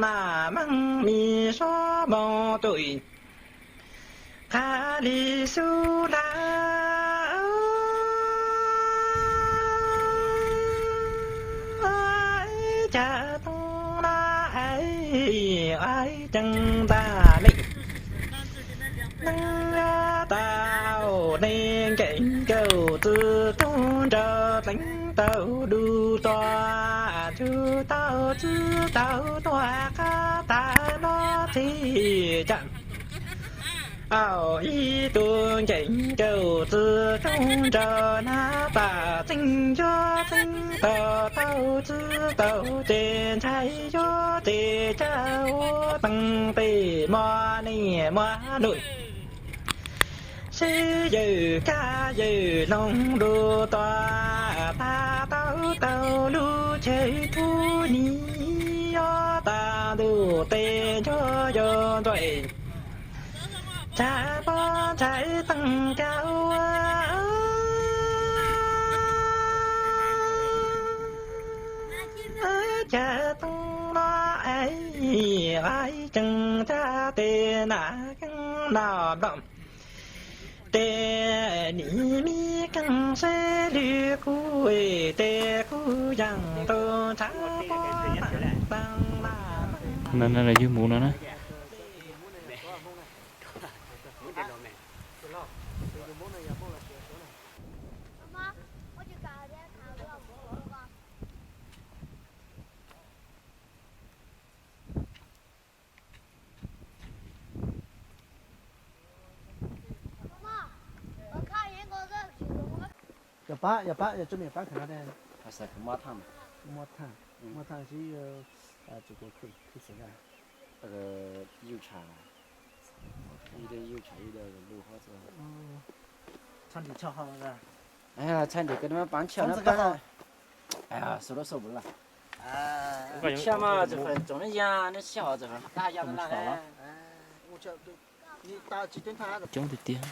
na meej mi sab moos tuj, qha li xub laj, cas toob na, ceev ntag mej. Neeg tas au, neeg nkees nkaus, txwv toog nraug dleev tau du tua, tsuj tau txwv tau tua, qab tas no txij cas au, ib tug nkees nkaus, txwv toog nraug nab tas txeej yuav txeeb tau tau txwv tau ces ntshai yuav ces cas ua teeb pem mos niam mos nuj. Sib yawm kab yawm loog du tua, tas tau tau lub chaw rub ni, yuav tas ntuj tes ncuag yuav ntuj, tshav pob tshav teeb kab, cas toob no, ceev tsam tes na keeb no nplooj, tes nim me keeb seb lwm kuj, tes kuj yeej tau tshav pob teeb la. Yug mus no na. Yog pab, yog pab, yog tso mej pab khaws no. Muab thaj, muab thaj sib, tsis kuv khwj xwb. Yuj tshav, ib yuj tshav ib lub hov. Txhob ntim tshaj ho, txhob ntim koj pab ntshiaj no. Xu lub xu lawm. Ntshiaj mas txawm feem tsoom nej ya, nej sij hawm txawm feem qab ya la. Coob tiag tiag.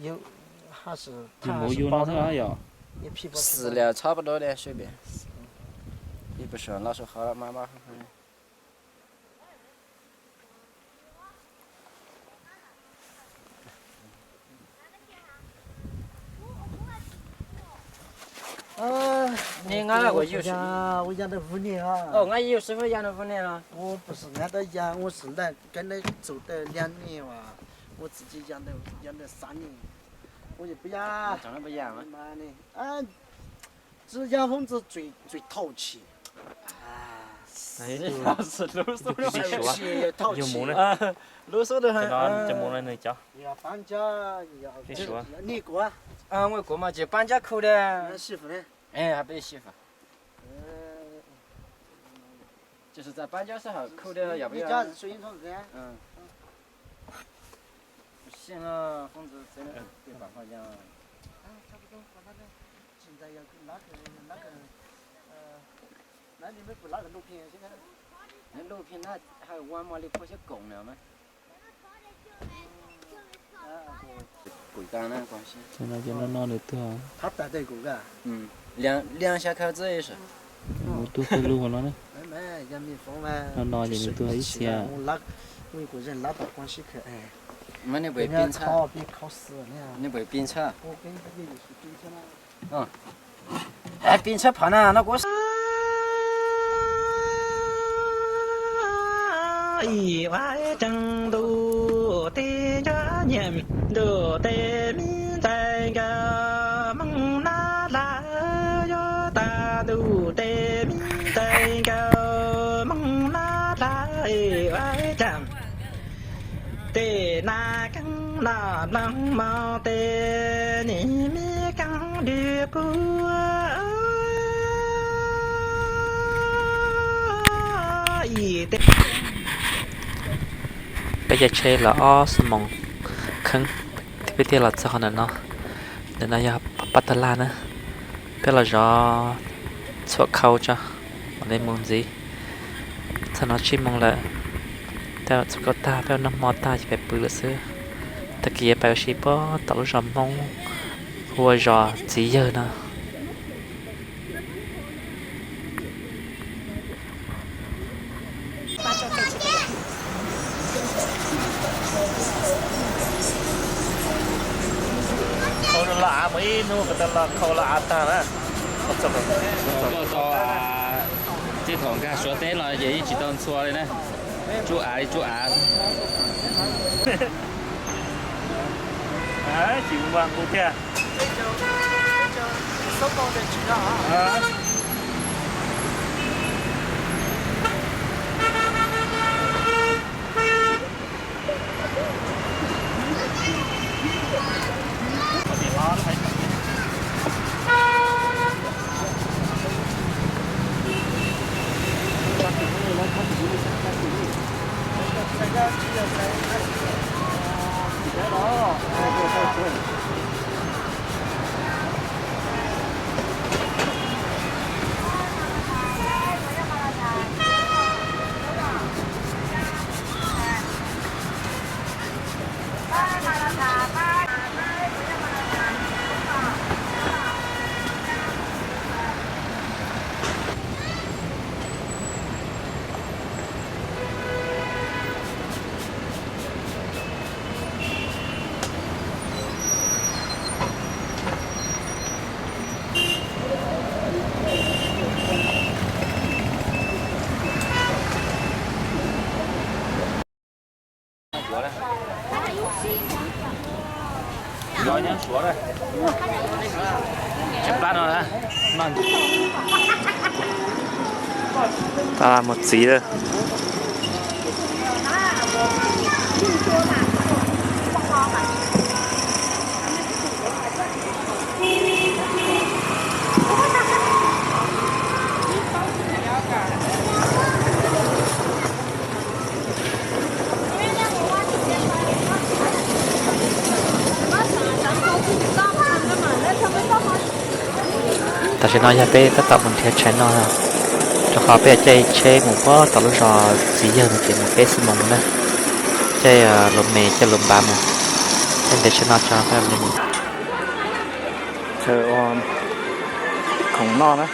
Yus mus yus no xwb yom. Xws li txhob pab dua li sib pem, ib puas sua loj sua qhov mas mas. Neb nqa ua yus, ua ya ntawm vwm nej os. Nqa yus sib hwb ya ntawm vwm nej os. Ua puas sim nqa dab ya ua sim laj kab neb txus tej liab nej as, ua txim ci ya ntawm xav nej. Ua yus puas ya, tsis ya hoob txwj txwm thaum tshis. Lub xub, lub xub, nej kuv, nej kuv pab ntsab khu da. Peb sib fam, ces txawm pab ntsab sij hawm khu da yom. Siab no, Foob Ntxwv txiv, peb pam ho yog. Lub pheej na, hais ua mos li phua xyab koom na mas. Ces no ces no no nws tuag. Liam xya khawv txwb. Mus tuag kawg lub no na. No no ces nws tuag ib txhia. Nej puas pib ntxhab? Nej puas pib ntxhab? Pib ntxhab phom na no kuv ib ua tsees ntuj tes nco nyiam ntuj tes me ntxhais nkawd moog nab lawm yuav tas ntuj tes me ntxhais nkawd moog nab lawm ua cas tej nas keeb los nploog moog tes nim me keeb lwm kuj ib teg. Peb caij tsheb los ob xuab moos kheev thiab peb thiaj los txog qhov ntawm no. Ntawm no yog pab tag laj na. Peb los zov txhuam khau tso mam li mus ntxiv. Txog no tsib moos lawm. Tej txhuam khau tag peb ua noj hmo tag ces pais pw lawm xwb. Tag kis yuav pais ua si puag tom lub zos Hmoob hu ua zos Txiv Yawg no. Khau los av mus ib hnub, ko ta los khau los av tag na. Tej thaum nkag Suav teb los ces yeej tsis tau ntxhua li na. Tsuj av li tsuj av. Tsis muaj nqus thiab. Mus txiv lawm. Tam sim no yog peb tab tom mus nrhiav tshais noj, rau qhov peb caij tsheb mus puag tom lub zos txiv yawg no ces mus peb xuab moos na. Caij lus mes caij lus npav mus, peb ntes tshais noj tso peb li mus. Chaw ua khoom noj na.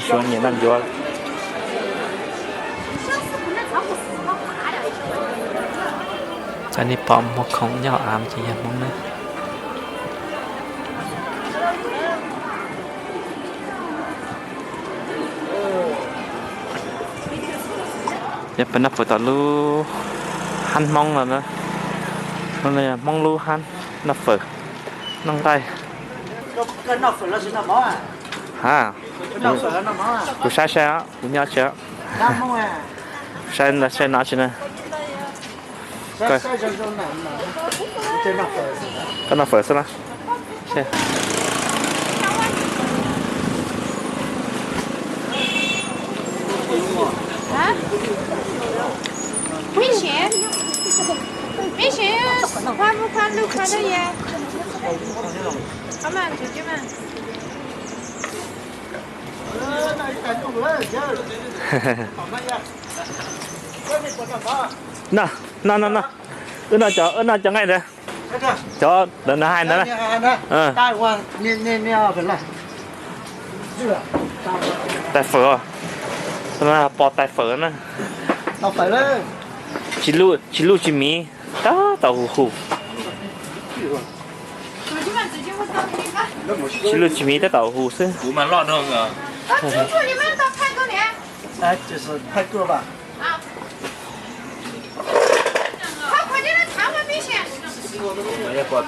Suav nyiam noj ncuav. Cov nej pom muag khoom nyob av ces yog Hmoob na. Yog peb noj fawm tom lub hab Hmoob no na. Hmoob lub hab noj fawm, noj nqaij. Ha, kuv saib saib os, kuv nyob tsis, saib saib no tsis na. Koj noj fawm xwb na. Noj, noj, noj, noj. Wb noj cov, wb noj cov nqaij ntawd. Cov ntawd nws hais ntawd na. Tais fawm, pos tais fawm na. Tsis luj tsis miv, tab tom hu hu. Tsis luj tsis miv tab tom hu xwb. Puas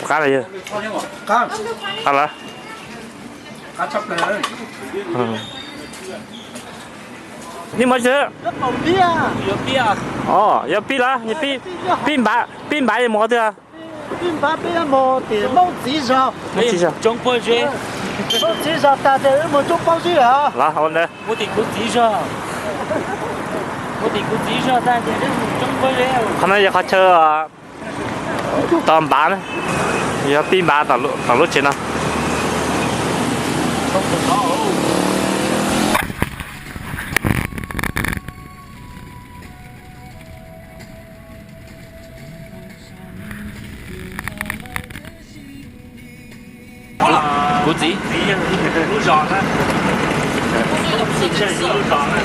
qab los yog? Qab lawm. Nej muaj tsi? Yog pib lawm, pib npav, pib npav yuav mus qhov twg? Pib npav peb yuav mus tim Hmoob txiv zos. Hmoob txiv zos. Hmoob txiv zos tas ces wb mus coob poob zib os. Los ua ntawd. Qhov no yog qhov chaw tos npav na, yog pib npav tom lub tsev no. Kuv txiv, txiv yawg lub zos na, txiv yawg lub zos na,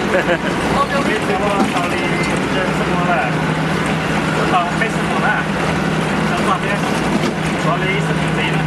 peb tau li ntawm xwb mus lawm, tau peb xwb mus na, tau peb, tau li ib xwb mus txiv na.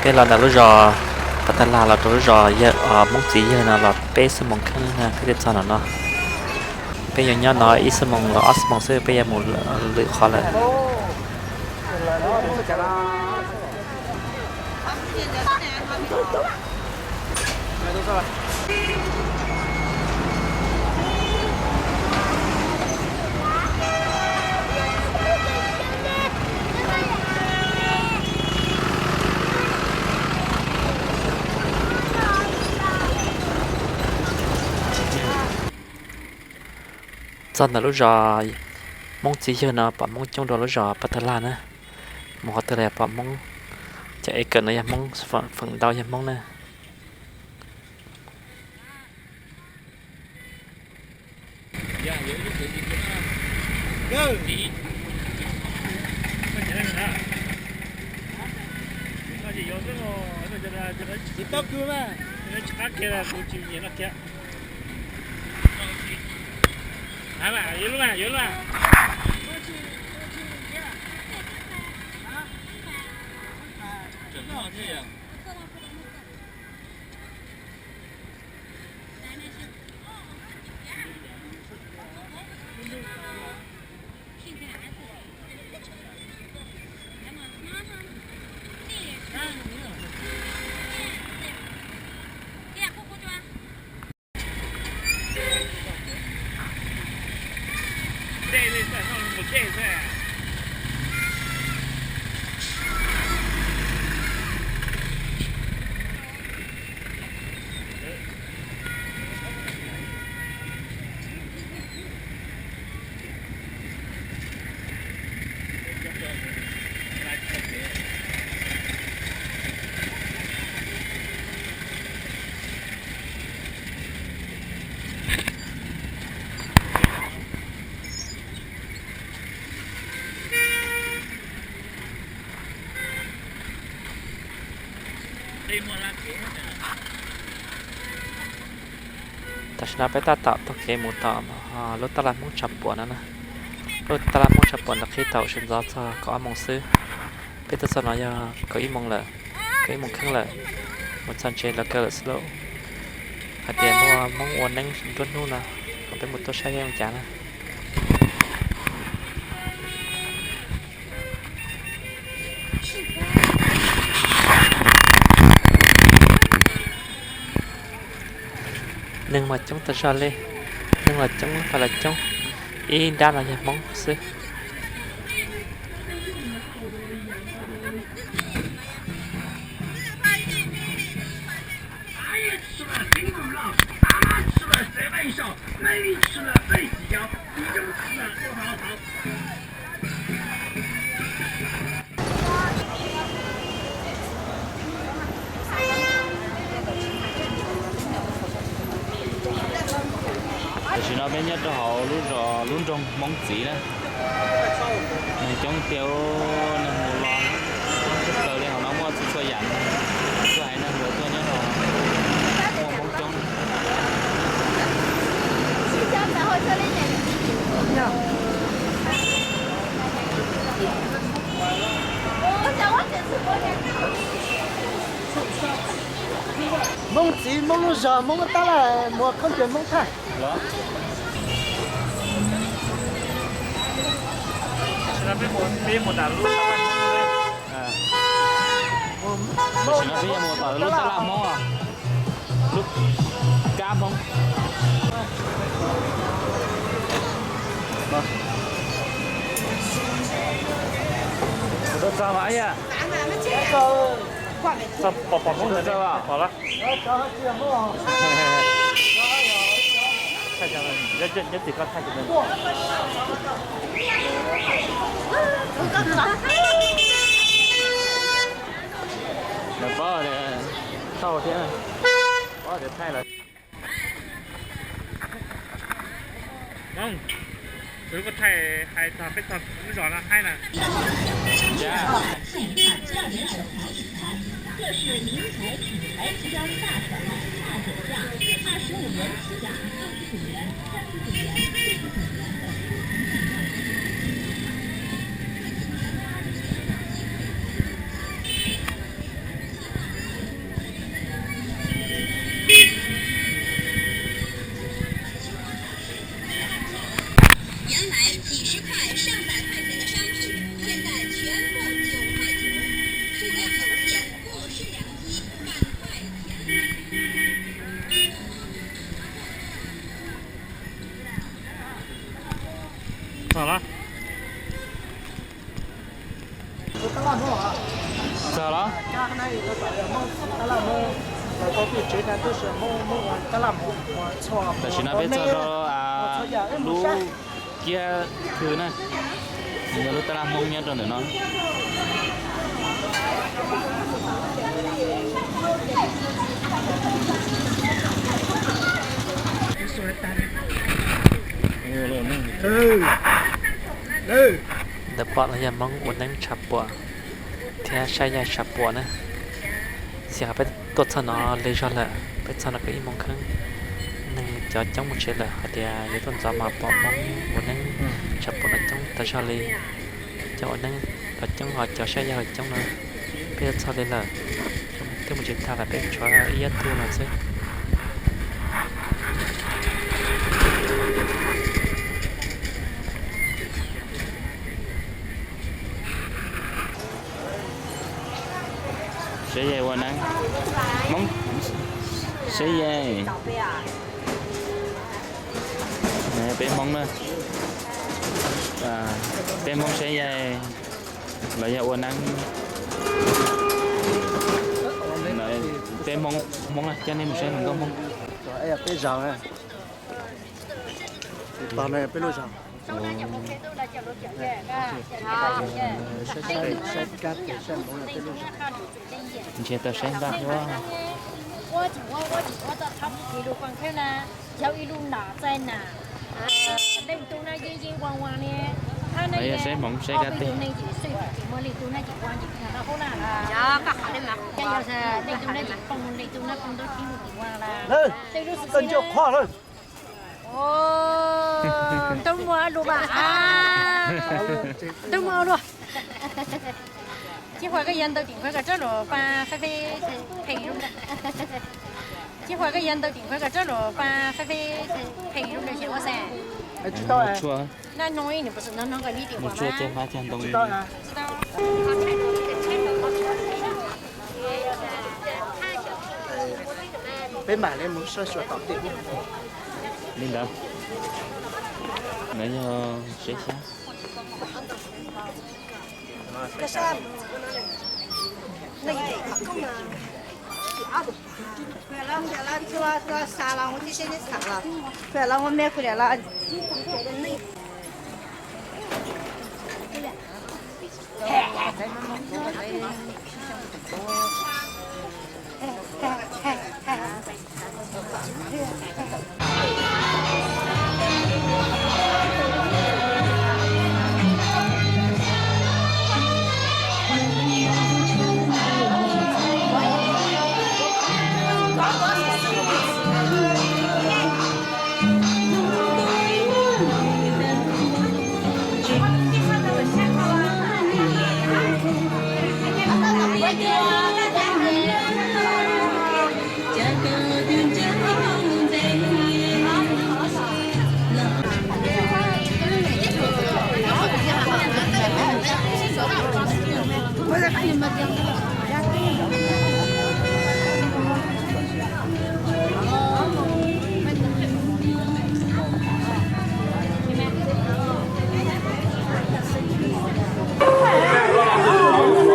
Peb los ntawm lub zos Pas Tag Lag los rau lub zos yawg, Hmoob txiv yawg no los peb xuab moos kheej na, peb thiaj txog no no. Peb yuav nyob no ib xuab moos los ob xuab moos xwb peb yuav mus lwm qhov lawm. Txog ntawm lub zos Hmoob txiv yawg no pom Hmoob coob dua lub zos Pas Tag Lag na. Mus qhov twg los yog pom Hmoob. Cov es kawm no yog Hmoob, feem ntau yog Hmoob na. Tam sim no peb tab tom taug kev mus tom lub taj laj Hmoob Tshav Puam no na. Lub taj laj Hmoob Tshav Puam ntawd qhib tau sawv ntxov txog kaum ob moos xwb. Peb tuaj txog no yog kaum ib moos lawm, kaum ib moos kheej lawm. Mus txog tsev lawv kaw lawm xwb lauj. Hais tias muaj Hmoob ua neeb nruab hnub no, kom peb mus tuaj saib zoo cas na. Neeg mas coob tas zog li, neeg los coob, faj los coob, ib nrab no yog Hmoob xwb. Tam sim no peb nyob rau hauv lub zos, lub nroog Hmoob Txiv na. Neeg coob tiag, neeg mus los coob tshaj plaws li. Hauv no muaj txhua txhua yam, txhua haiv neeg los tuaj nyob no, muaj Hmoob coob. Hmoob Txiv, Hmoob lub zos, Hmoob muab tab laj muag khaub ncaws Hmoob thaij. Tam sim no peb yuav mus tom lub tab laj Hmoob, lub kab Hmoob. Mus tau txog mas ib yam, pom pom Hmoob mus tau txog los? Nyob tim koj thaij. Lawv paub tias thauj thiab, paub tias thaij lawm. Tus koj thaij hais txog peb txog lub zos no haib na. Txog los? Txog los? Tam sim no peb txog rau lub kiab khw na, yog lub tab laj Hmoob nyob rau ntawm no. Ntawm pom no yog Hmoob ua neeb tshav puam thiab saib yaig tshav puam na. Xyov peb tuaj txog no lig zog lawm, peb txog no kaum ib moos kheeb, neeg cov coob mus tsev lawm. Hais tias yuav tuaj ntxov mas pom Hmoob ua neeb tshav puam no coob tas zog li. Cov ua neeb los coob ho cov saib yaig los coob no. Peb tuaj txog li lawm, twb mus tsis tag lawm, peb tshuav ib ob tug no xwb. Saib yaig ua neeb, Hmoob saib yaig, peb Hmoob na, peb Hmoob saib yaig los yog ua neeb. Peb Hmoob, Hmoob coj nej mus saib hluas nkauj Hmoob. Peb zos, peb lub zos. Ntshe tau saib npaj huab. Yog saib hmoov saib kab teg. Tub muaj lus mas, tub muaj lus. Tib qhuas koj yuav ntaus tim qhuav kom rab luam pa feb feb phem zoo. Tib qhuas koj yuav ntaus tim qhuav kom rab luam pa feb feb phem zoo rau xyem ua xav. Naj nub nws puas xwm noj nub kom nib tim qhuav mas. Peb mam li mus saib xyuas tom tej ub. Li ntawd, no yog saib xyab.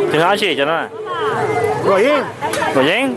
Ces no dab tsi cov no? Luam yeeb. Luam yeeb.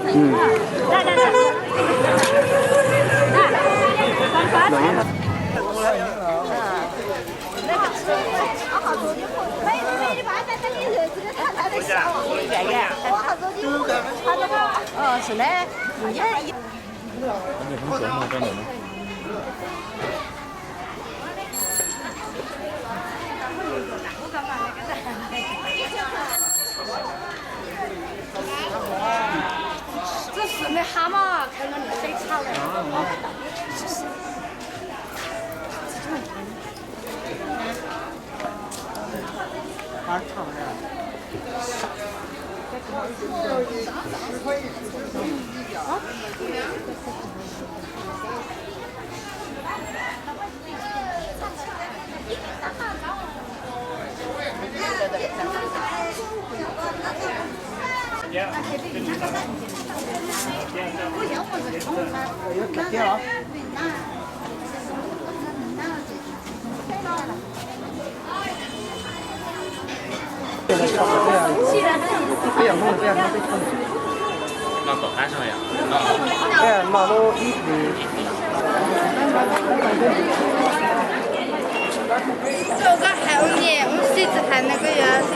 Koj hais ua niam ua txiv tsis hais no koj yuav.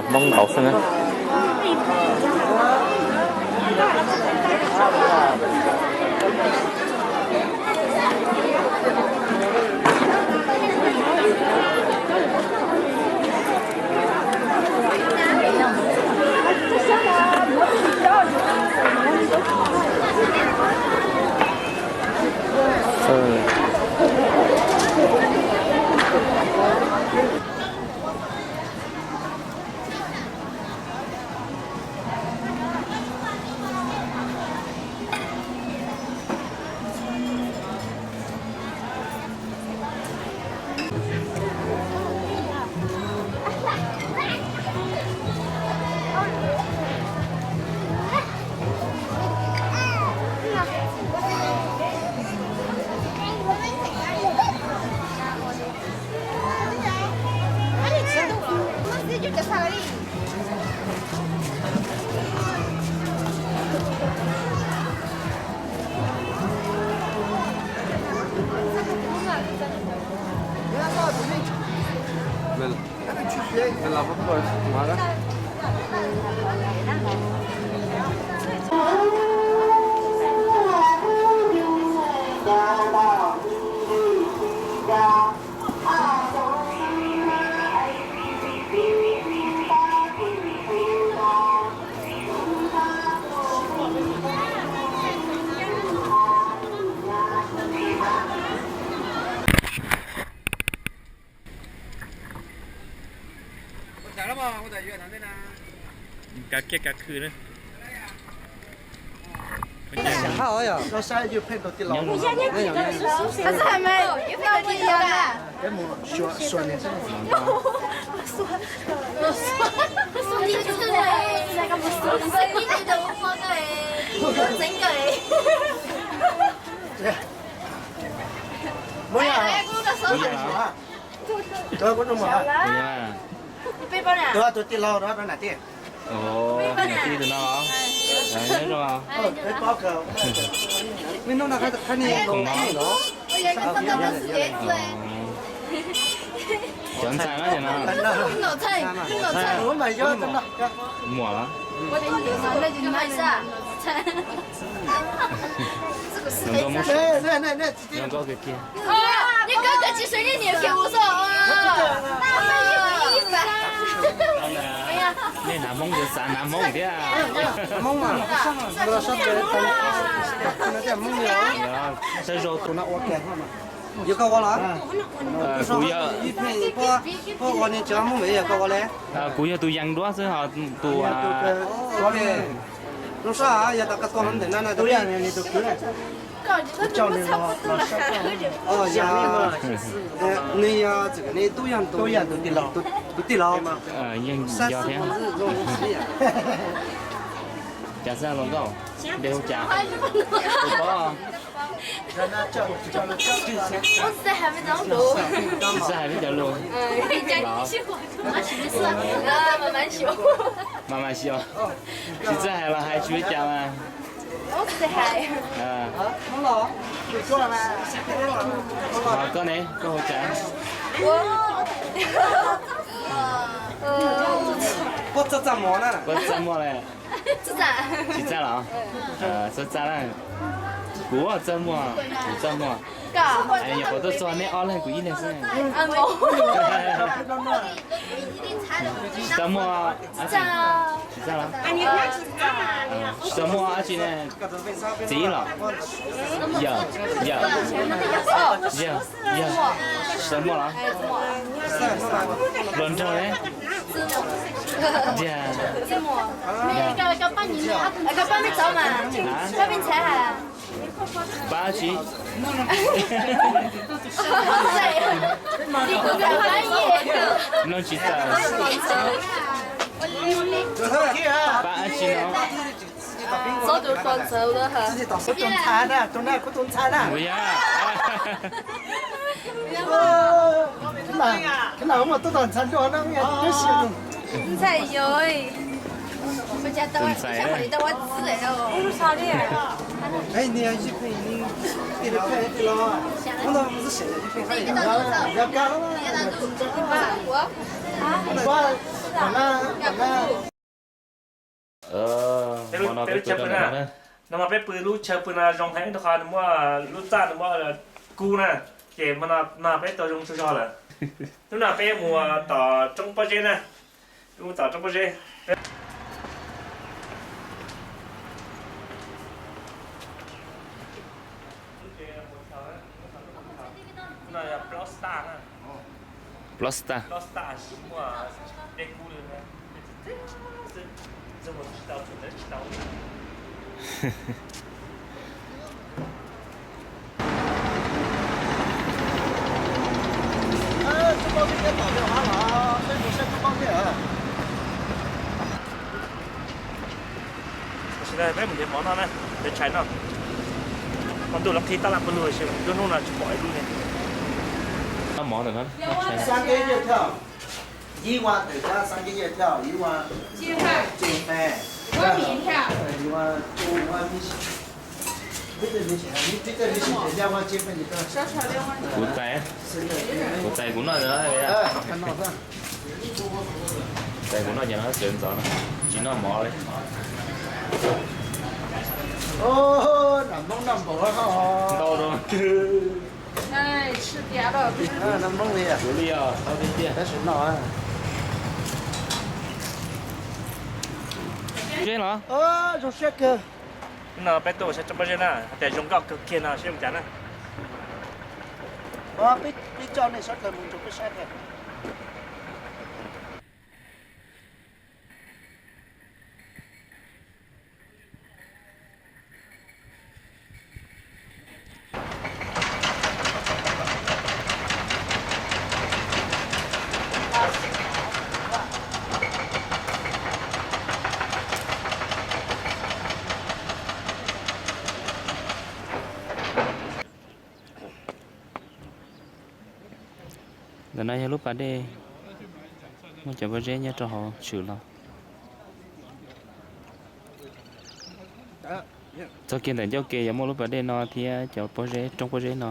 Hmoob nkaus xwb na. Kav kiab kav khw na. Tus yog los? Tus yog, tus tij laug rau nam tij. Tus tij tus no los? Nyob zoo. Khoom no. Cov ntxhais na cov no. Muam los? Zoo nkauj kiag kiag. 你哥哥几岁了？你给我说啊。 Nej hnav Hmoob ces xav hnav Hmoob thiab. Sab zog. Yog koj ua los? Kuv yog, kuv yog tus yees duab xwb ho tus. Zoo sab, yog tas koj tuaj ntawm no na. Nws yog txwm nws tub yog tus tij laug. Yeej yog thiab. Cas xwb los nkauj, npe hu cas? Tus pob. Tsis txawj hais peb cov lus. Mas mas xyov, tsis txawj hais los hais tsis ua cas mas. Koj ne, koj hu cas? Koj txaj muag na. Koj txaj muag lawm. Tsis txaj los? Txaj txaj na. Kuv txaj muag, kuv txaj muag. Nyuam qhuav tuaj txog neb ob leeg kuv ib leeg xwb. Tsis txaj muag, tsis txaj los? Tsis txaj muag dab tsi ne? Txiv los? Yawm, yawm, yawg, yawg. Tsis txaj muag los? Hluas nraug ne? Tiag. Pab tsi? Mloog tsis tawm. Pab tsi no? Kuv yog. Tus ntxhais yog. Tus ntxhais. Peb lub chaw pw no, no mas peb pw lub chaw pw no zoo heev rau qhov nws muaj lub txaj, nws muaj kub na, ces hmo no peb tau zoo tsaug zog lawm. Hnub no peb mus tom roob pob zeb na, peb mus tom roob pob zeb. Plaub xta. Plaub xta. Tam sim no peb mus nrhiav mov noj na, nrhiav tshais noj. Hmo ntuj los qhib tab laj pawg lug, nruab hnub no tsis pom ib lub li. Noj mov ntawm no. Ib vas tawm tsab xab kib yaj thiab ib vas ceeb fais, ib vas ceeb fais. Kuv txais, kuv txais kuv noj. Txais kuv noj ces no sawv ntxov no, tsis noj mov li. Nam Hmoob noj npaum no ntau rau. Nam Hmoob li, kuv li os, tau tiag tiag. Zeb los? Zoo siab kawg. No peb tuaj ua sab tsob pob zeb na, hais tias zoo nkauj kawg kiag no seb ua cas na. Peb coj nej sawv daws mus rau peb saib thiab. Ntawm no yog lub pas dej, muaj cov pob zeb nyob rau hauv tshwm los. Txog kiag ntawm ncauj ke yuav muaj lub pas dej no thiab cov pob zeb, roob pob zeb no.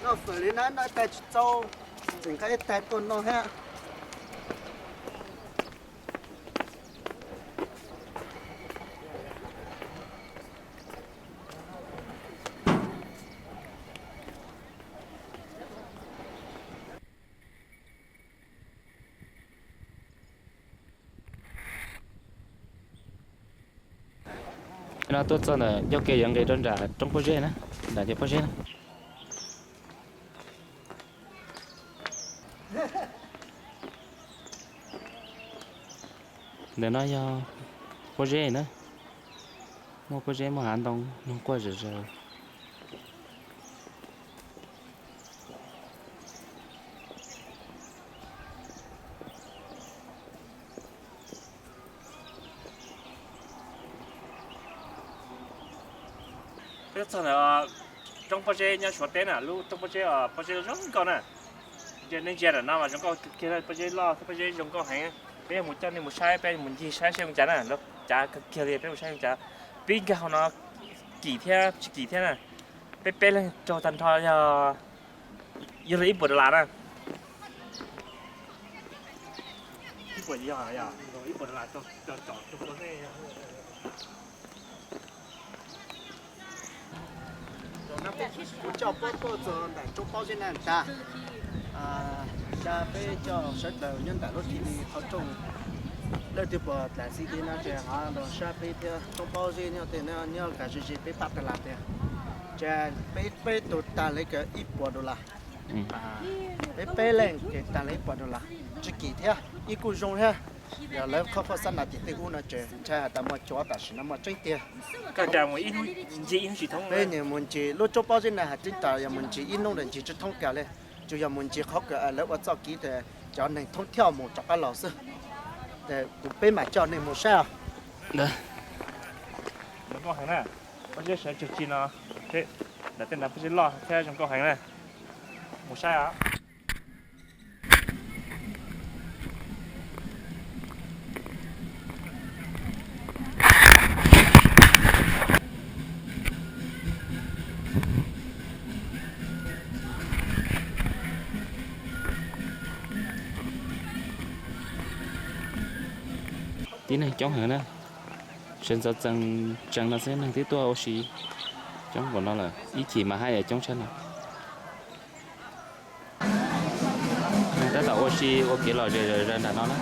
Noj fawm li no noj ib tag tsis txaus, tseem nqa ib tag tuaj noj thiab. No tuaj txog ntawm ncauj ke yuav nqis rau nram roob pob zeb na, nram cov pob zeb na. Ntawm no yog pob zeb na, muaj pob zeb muaj hav ntoo noog quaj zom zaws. Peb txog ntawm roob pob zeb nyob Suav teb na, lub roob pob zeb, pob zeb zoo nkauj na. Nej ntsia ntawm no mas zoo nkauj kiag, pob zeb loj thiab pob zeb zoo nkauj heev. Peb yuav mus coj nej mus saib, peb mus ncig saib saib zoo cas na, lawv cav kawg kiag li, peb mus saib zoo cas. Pib nkag hauv no kim thiab tsis kim thiab na. Peb peb leeg raug tag nrho yog, yog li ib puas dollar na. Kuv coj puab tuaj txog nram roob pob zeb na tag, xya peb coj sawv daws nyob nram lub thim li qhov rooj, leej twg puas dlaim xi ti no ces ho los saib peb thiab. Roob pob zeb nyob tej no nyob kas ze ze peb pab tas las tiag, ces peb peb tug tag li kaws ib puas dollar. Peb peb leej ces tag li ib puas dollar, tsis kim thiab ib kuj zoo thiab. Yog lawv qhov faj xab nas tim tej ub no ces ntshai has tas muaj cua, tam sim no muaj tseeb tiag. Peb mus ncig lub roob pob zeb na has tseeb tas yog mus ncig ib hnub ntawd ncig tsis thoob kawg li, tsuas yog mus ncig qhov kawg lawv ua txoj kev tias cov neeg thoob thiaj mus rov qab los xwb. Kuv peb mam coj nej mus saib os. Pob zeb sawv tsug tsi no, nram tej nrad pob zeb loj thiab zoo nkauj heev na. Mus saib os. Tib neeg coob heev na, sawv ntxov txees tsees no xwb neeg twb tuaj ua si coob npaum no lawm, ib chim mas haj yam coob tshaj no. Neeg tab tom ua si ua kev lom zem zom zaws nram no na.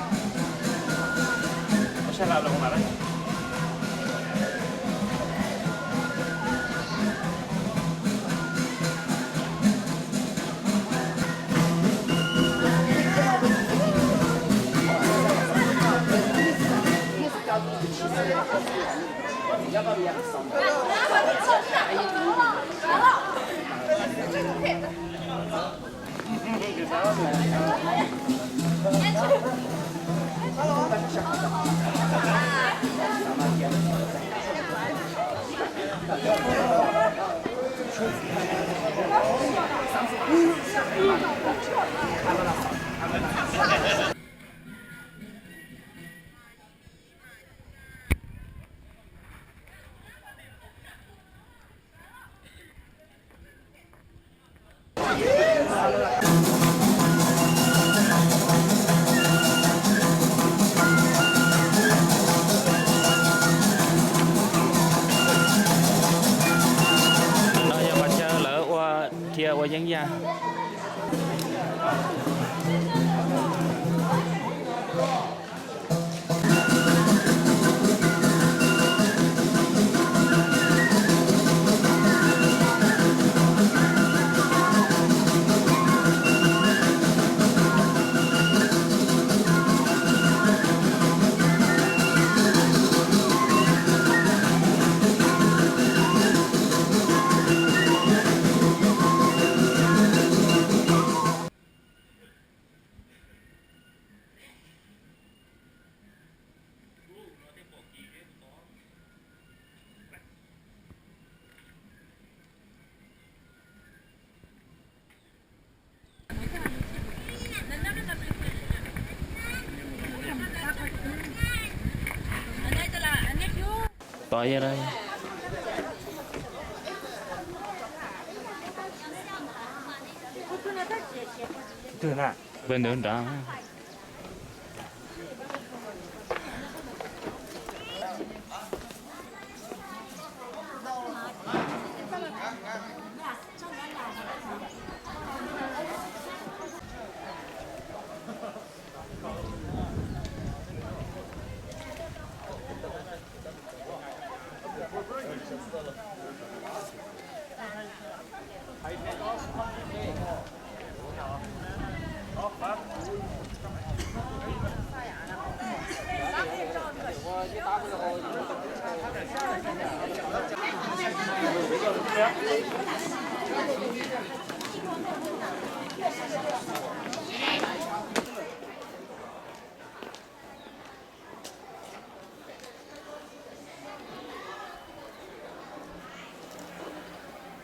No yog qhov chaw lawv ua, dhia ua yeeb yaj. Los yog pawg ntawd nrad.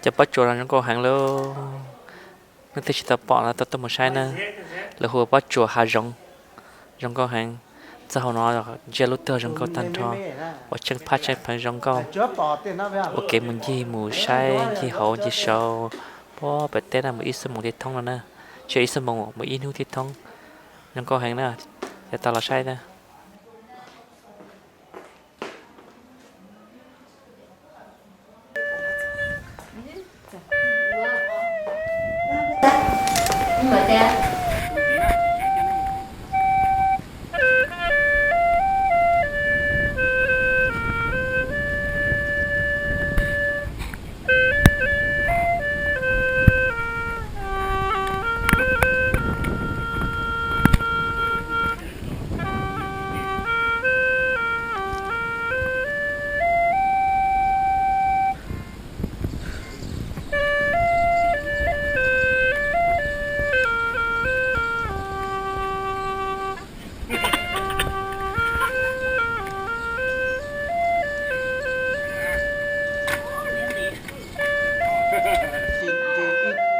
Cov pob tsuas no zoo nkauj heev lauj. Leej twg tsis tau pom no tau tuaj mus saib na. Lawv hu ua pob tsuas hav zoov, zoo nkauj heev. Txoj hau no ntsia lub twg zoo nkauj tag nrho, ua tsheej phaj tsheej pheev zoo nkauj. Ua kev mus ncig mus saib ncig hauv ncig saud, puag pem teb na, mus ib xuab moos thiaj thoob no na. Tsis yog ib xuab moos, mus ib hnub thiaj thoob. Zoo nkauj heev na, yog tau los saib na.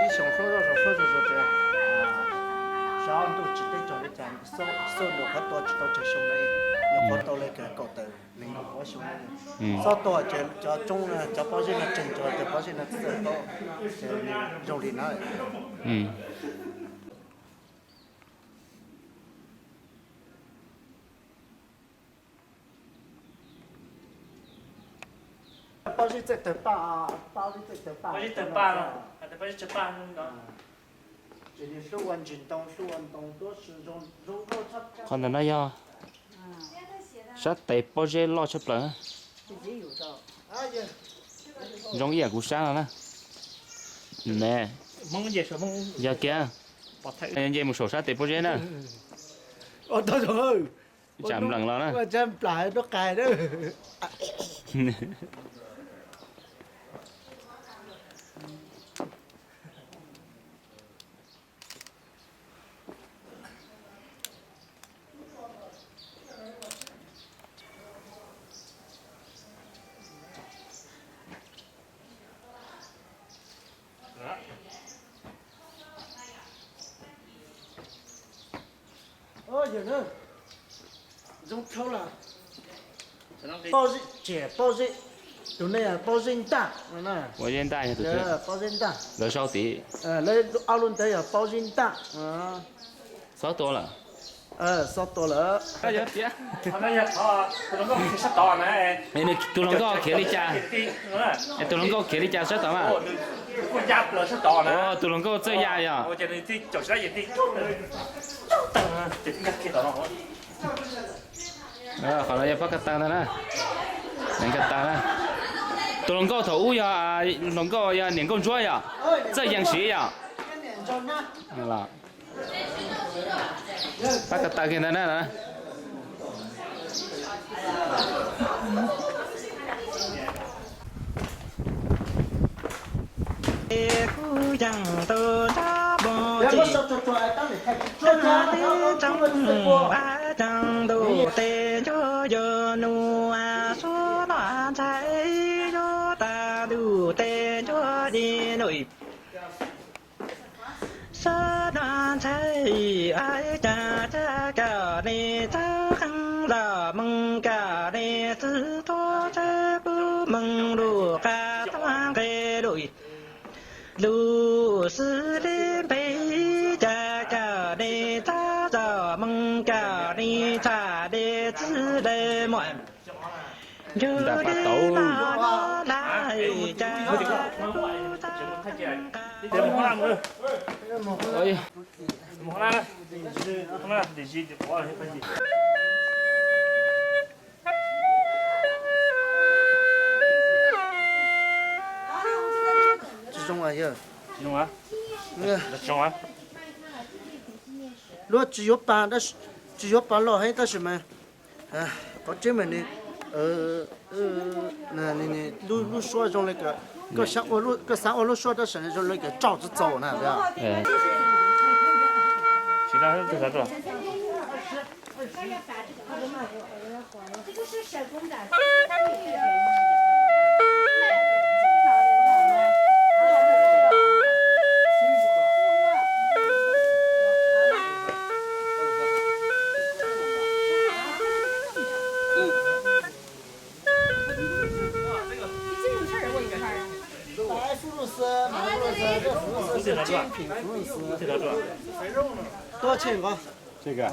Ib xyoo hlub zoj zog hlub zog zog ces sab ntuj tsis teb tog li cas, xub ntua qhov tua tsis tau tsawg xyoo li, nyuam qhuav tau li kaum tawm nees nkaum pua xyoo. Xob tua ces cov tsoob, cov pob zeb no tseem tshuav cov pob zeb no txawj tau, ces zoo li no. Pob zeb txawj tawg paj, pob zeb tawg paj, ces nws hlub ua ntsis ntoo, hlub ua ntoo tuab si zoo nkauj. Qhov ntawm no yog sab tes pob zeb loj tshaj plaws, zoo ib yam kuv sab no na. Ne, yog kiag, nce mus saum sab tes pob zeb na. Tsam npleem los na. Yawg na, zoo dhau lawm. Pob zeb, tsis pob zeb, tus no yog pob zeb ntaj no na. Pob zeb ntaj yog tus, pob zeb ntaj. Lawv sau tid. Lawv ob lub ntawd yog pob zeb ntaj. Xob tua lawm. Xob tua lawm. Tus hluas nkauj khiav li cas? Tus hluas nkauj khiav li cas sab tod mas? Tus hluas nkauj txawj ya yog. Qhov no yog pob ka taw ntag na. Neev ka taw na. Tus hluas nkauj thaum ub yog hluas nkauj, yog niam nkauj ntsuab yog, txawj yees siv yog. Pob ka taw kiag ntag na. Kuv yeej tau ntsab npoo tsis tag tib tsoom ab ceev ntuj tes ncuab yog nus, suab noj ntxhais yuav tag ntuj tes ncuab di noj. Suab noj ntxhais ab cas cas kam li txawj qeej los moo kam li txwv tuab txawj Hmoob lub qab tag nqe lub, lub xws li npe, cas coj nej txoj zos Hmoob coj nej txhaj dej txiv dej muam. Ncu dej no los laj cas tub txaj nqa. Tsis zoo, luag tsis yuav pa, tsis yuav pa loj heev tab sis mas qhov tseeb mas lub suab zoo li, koj xav ua lub suab tab sis zoo li kawm tsaus tsis txaus na. Tua chen ko. 这个，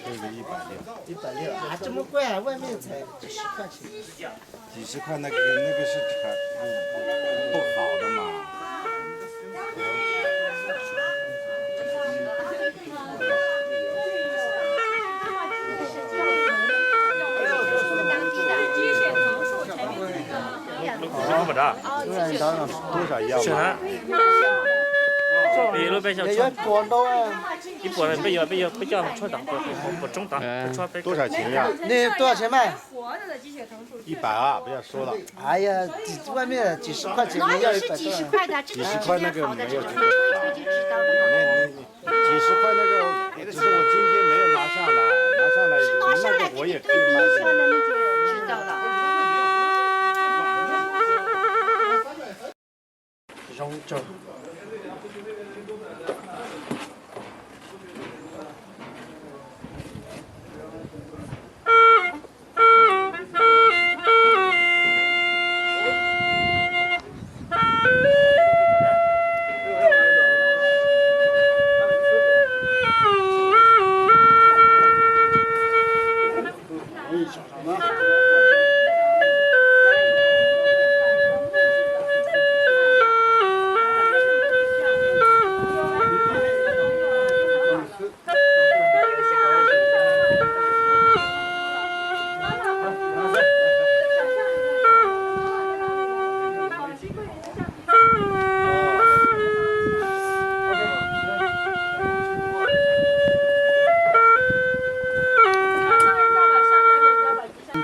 这个一百六。一百六啊，这么贵啊，外面才几十块钱。几十块那个那个是不好的嘛。多少一样嘛？ Ib puas ntau, ib puas peb yuav, peb yuav, peb coj tshuaj tag, tshuaj peb 多少钱呀？ Nws tua tsev mas. 一百啊，不要说了。哎呀，外面几十块钱，你要一百多。几十块那个没有这个。几十块那个，只是我今天没有拿上来，拿上来那个我也可以卖给你。 Zoo tsaug. Đi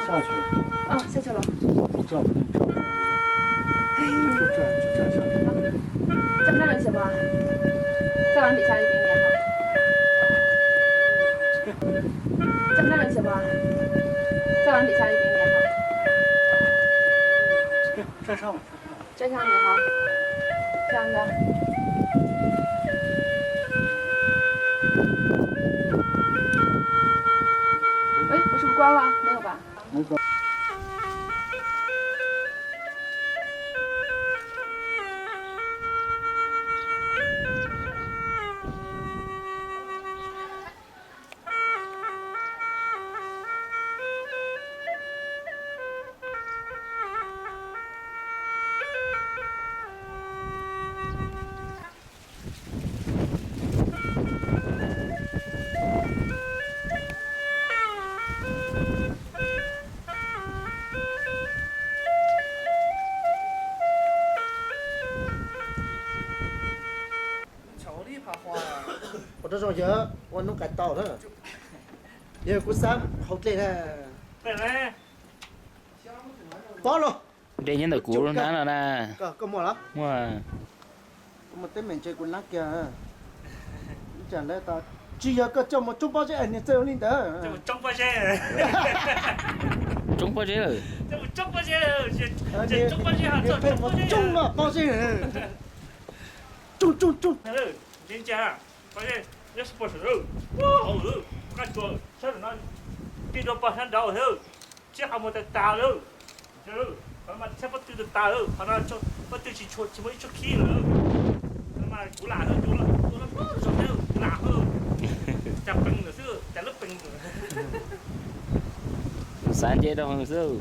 xa xyov. Ov, xa xyov los? Tsis tso, tsis tso. Tso, tso, tso, tso. Coj nab loo xyov mas. Coj nab loo xyov mas. Coj nab loo xyov mas. Coj nab loo xyov mas. Tso, tso. Tso, tso, tso. Ej, ua tsis ua kuab ua, 没有吧? Ua rau zoo yawg ua hnub qais tau na. Yog kuv xav hauv dlej na. Pob los. Dej nyob ntawm kuv hnab no na. Koj muaj los? Muaj. Koj muaj teeb meem ntshe kuv hnab kiag. Tsis yog koj coj mus tsoob pob zeb niag txawj ua li ntawd. Tsoob pob zeb lawm. Tsoob pob zeb, tsoob pob zeb. Tsoob, tsoob, tsoob. Nyob sib pog sawv daws, qab tsuas sab no, tij rau pog sab nraud thiab, siab qhov muag tag tag lawm. Qhov no mas tshaj pob tw tas tas, qhov no pob tw tsis tshua, tsis muaj ib tsuab khib lawm. Qhov no mas kuv lam, kuv lam, kuv lam, kuv lam, cas peev lawm xwb, cas lub peev lawm. Xav nce rau xwb.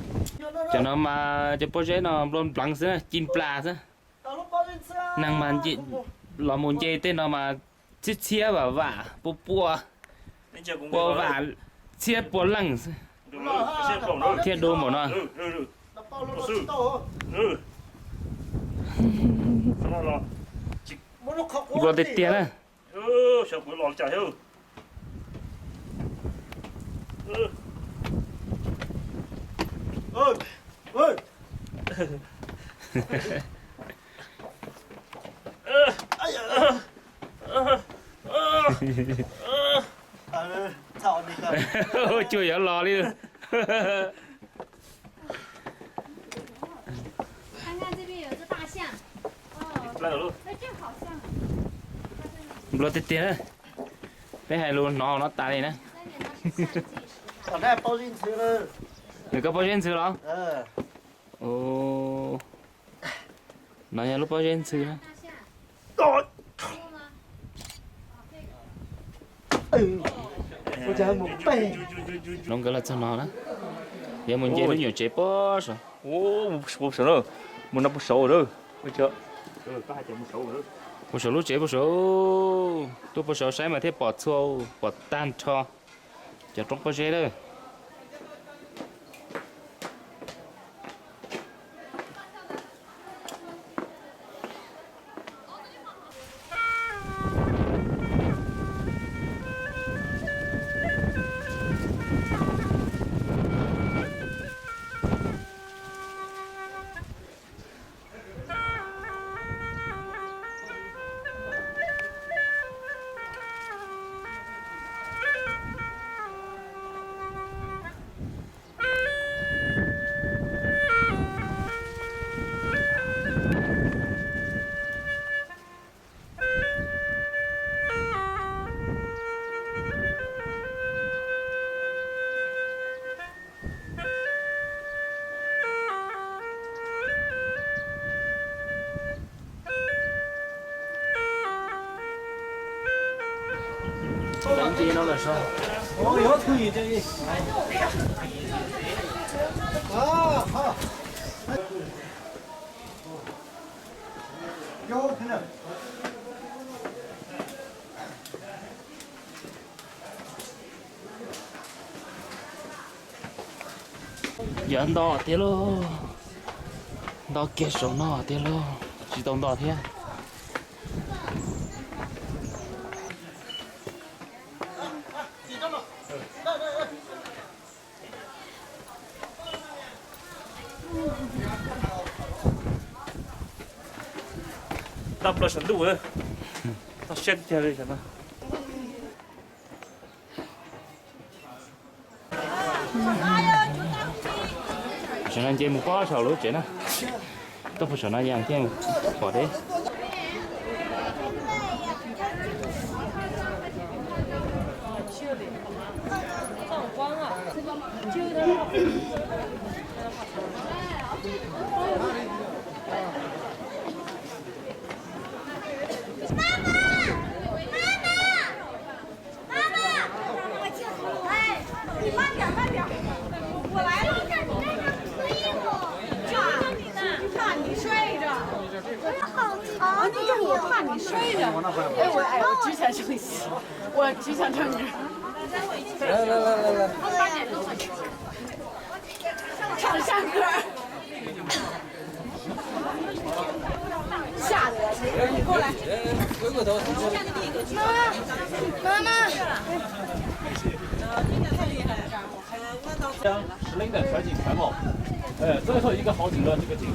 Cov no mas cov pob zeb no nplua npleev xwb, ci nplas xwb. Neeg mas los mus nce tej no mas txhiab txhiab vam vam, pua pua, pua vam, txhiab pua leej xwb. Thiab dub npaum no. Nplua tiag tiag na. Cuag yuav los li. 看看这边有只大象，哦，那正好像。 Nplua tiag tiag na. Peb hais lus hnov no tas li na. Nws koj pob zeb ntxhw los? No yog lub pob zeb ntxhw na. Hloov nkawd los txog no na. Yuav mus nce lub nyuam tsev puag saud. Puag saud, mus no puag saud lawm. Puag saud lub tsev puag saud. Tuaj puag saud saib mas thiaj pom txhua, pom tag nrho cov roob pob zeb lawm. Yog nto tiag lauj, nto kiag saum no tiag lauj, tsis tau nto thiab. Toj plaws saum ntuj, toj siab tiag li no. Saum no nce mus pob saum lub tsev na. Tuaj puag saum no yog thiaj pom deb.来来来来来。 唱山歌。吓得我，你过来。回过头。妈妈，妈妈。石林的全景全貌，呃，最后一个好景了，这个景。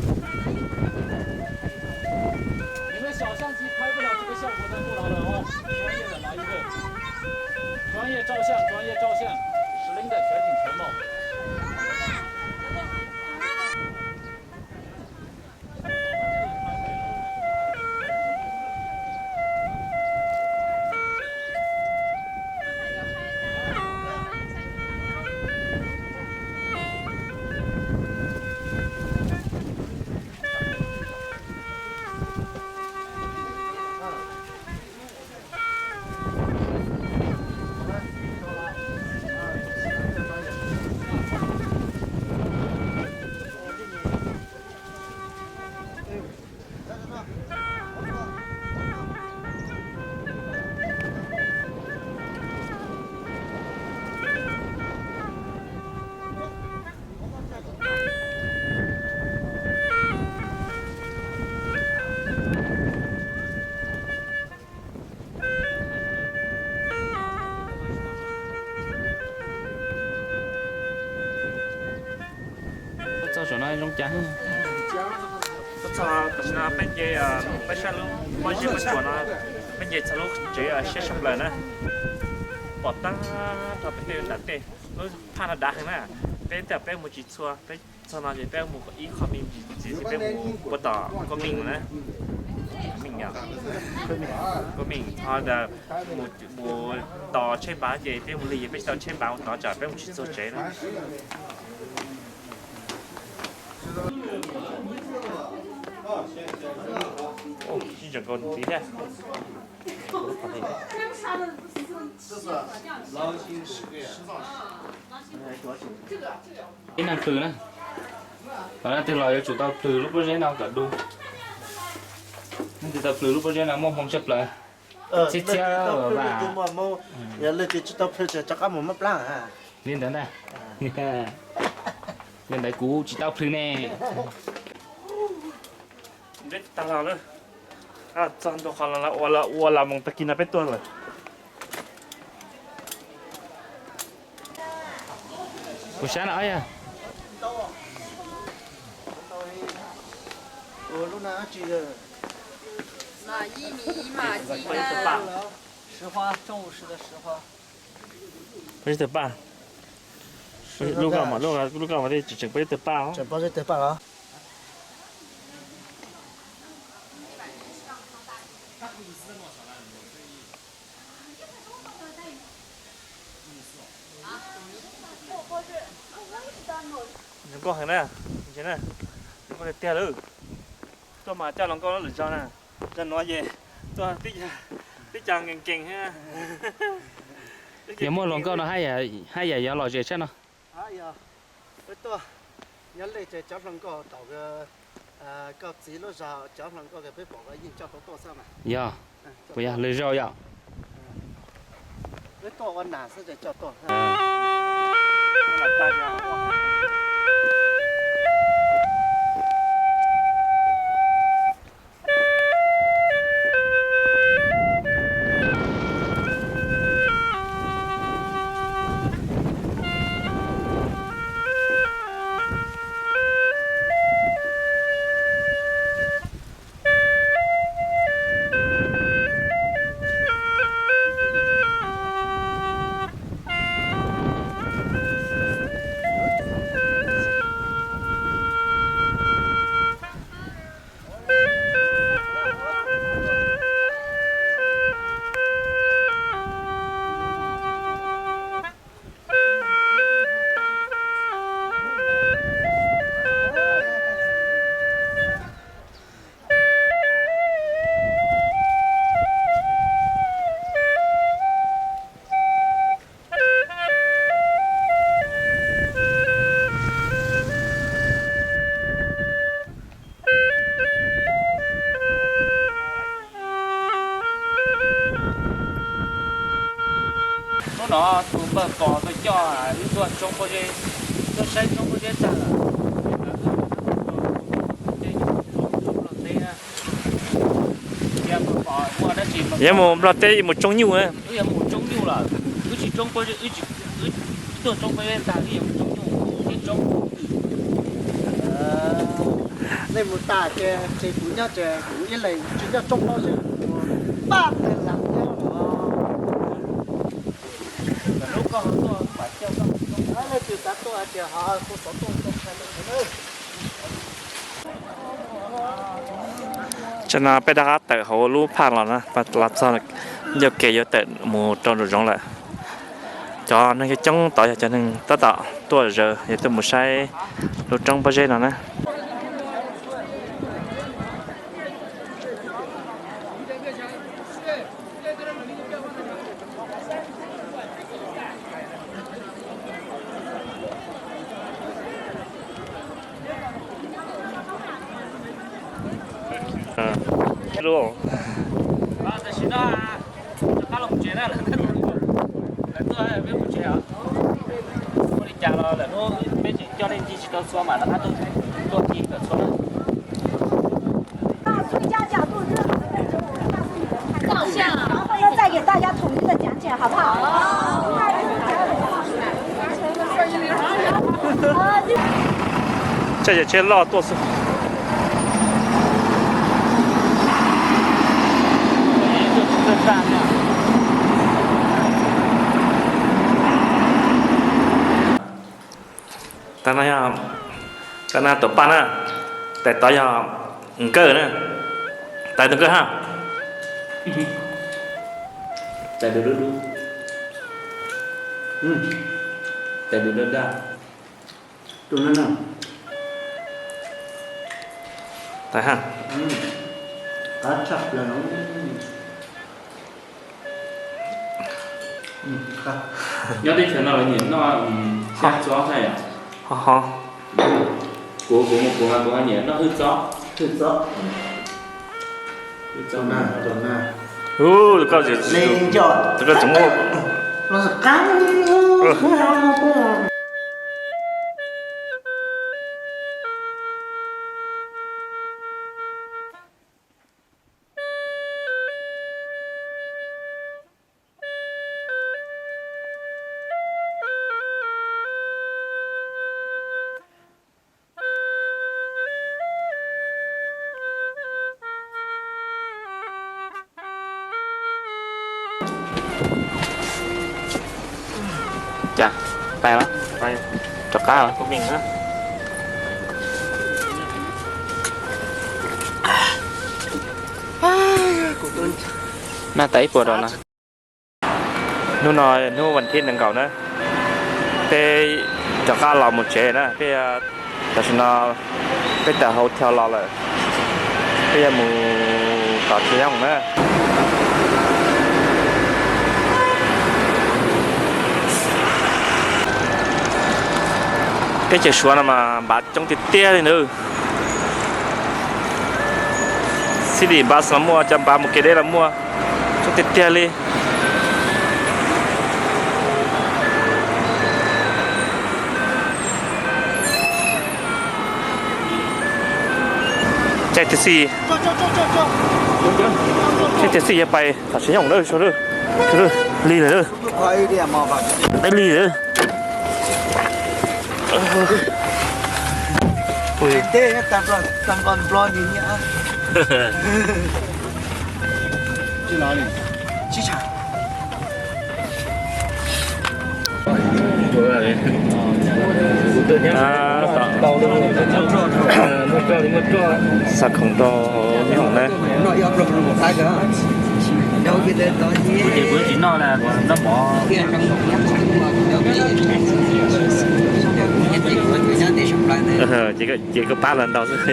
你们小相机拍不了这个效果，再过来了哦，专业的来一个。专业照相，专业照相，石林的全景全貌。Zoo cas? Txog tam sim no peb nce, peb saib lub pob zeb pob tsuas no, peb nce txog lub tsev siab tshaj plaws na. Pom tag nrho pem tej nram tej, lub phaj no dav heev na. Peb twb peb mus tsis txhua, peb txog no ces peb mus ib qho me ntsis, peb mus puag tom Koj Meej na. Meej yom, Koj Meej ho mus tos tsheb npav ces peb mus lig ces peb tsis tau tsheb npav mus tod tsam peb mus tsis txog tsev na. Sib ntsees nkaus ntxiv thiab. Ib neeg plhws na. Leej twg los yuav tsum tau plhws lub pob zeb no kom du. Leej twg tau plhws lub pob zeb no muaj hmoo tshaj plaws. Txhiab txhiab. Yog leej twg tsis tau plhws ces rov qab mus mab plab. Li ntawd ntag. Li ntawd kuv tsis tau plhws ne. Tag los lawm. Txog ntua qhov ua la moos tag kis no peb tuaj lawm. Kuv sab no yog. Pob zeb tawg paj. Lub ko mas, lub ko mas tseem pob zeb tawg paj. Zoo nkauj heev na, zoo nkauj tiag tiag lawm. Tuaj mas coj hluas nkauj lwm zaug na, zaum no ces tuaj tib co nkees nkees. Yog muaj hluas nkauj no haj yam yuav lom zem tshaj no. Peb tuaj nyob lej ces cov hluas nkauj tom koj txiv lub zog, cov hluas nkauj peb pom yeej coj tau tuaj xwb mas. Yog, puas yog lwm zaus yom? Peb tuaj ua nas xwb ces coj tuaj. Hnub no tus npawg Pov tuaj coj wb tuaj tsoob pob zeb, tuaj saib tsoob pob zeb tag lawm. Yuav mus Nplog teb mus tsoob nyuj. Wb yuav mus tsoob nyuj lawm, wb tsis tsoob pob zeb, wb tuaj tsoob pob zeb tag wb yuav mus tsoob nyuj, wb tsoob. Nej mus tas ces kuv nyob ces kuv ib leeg tsis nyob tsoob pob zeb, pab tag lam nyob. Lub koj tuaj, leej twg xav tuaj hais tias ho kuv xov tuaj tuaj tshaj lawm. Tsam no peb rov qab tawm hauv lub phaj los na, los txog ncauj kev yuav tawm mus rau nraum zoov lawm. Cov neeg coob coob tod yog cov neeg tab tom tuaj zaws yog tuaj mus saib lub roob pob zeb no na. Tam sim no rov qab los mus tsev na, lawv tuaj peb mus tsev os. Ua li cas los lawm hnub peb tseem coj nej ncig tsis tau txhua mas rov qab tuaj ncig kom txhua na. 照相，然后呢再给大家统一的讲解，好不好？ Ua Tshaj yog tsheb loj tuaj xwb. Tais no yog, tais no tuam paj na, tais tod yog nkawj na, tais tus nkawj ha. Tais dub dub, tais dub dub daj. Tais ha. Nyob teb chaws no lawv nyiam noj xyab txob thiab yom. Ho ho. Kuv, kuv mus kuv mas kuv ho nyiam noj hwj txob. Hwj txob. Ub, koj, koj tseem muaj. Cas, pais los? Rov qab los? Noj tas ib puas rau no. Hnub no hnub vas thib nees nkaum na, peb rov qab los mus tsev na. Peb, tam sim no peb tawm hotel los lawm, peb yuav mus tom tsev yooj na. Teb chaws Suav no mas npav coob tiag tiag li nawb. City bus los muaj, cov npav mus kev deb los muaj, coob tiag tiag li. Caij taxi, caij taxi yuav pais tom tsev yooj na, lig lawm, peb lig lawm. Xa khoom rau Miv Hoom na. Ces koj pab lawv ntau xwb.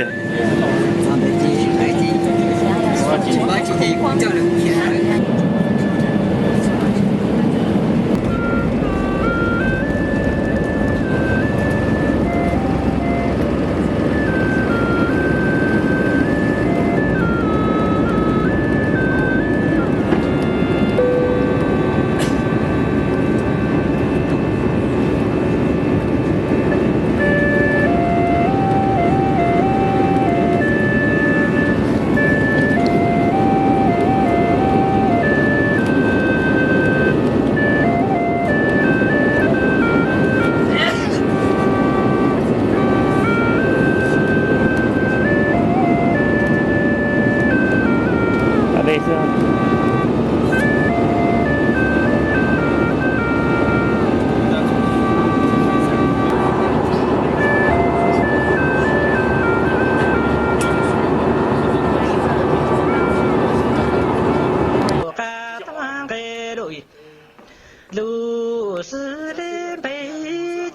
Lub xws li npe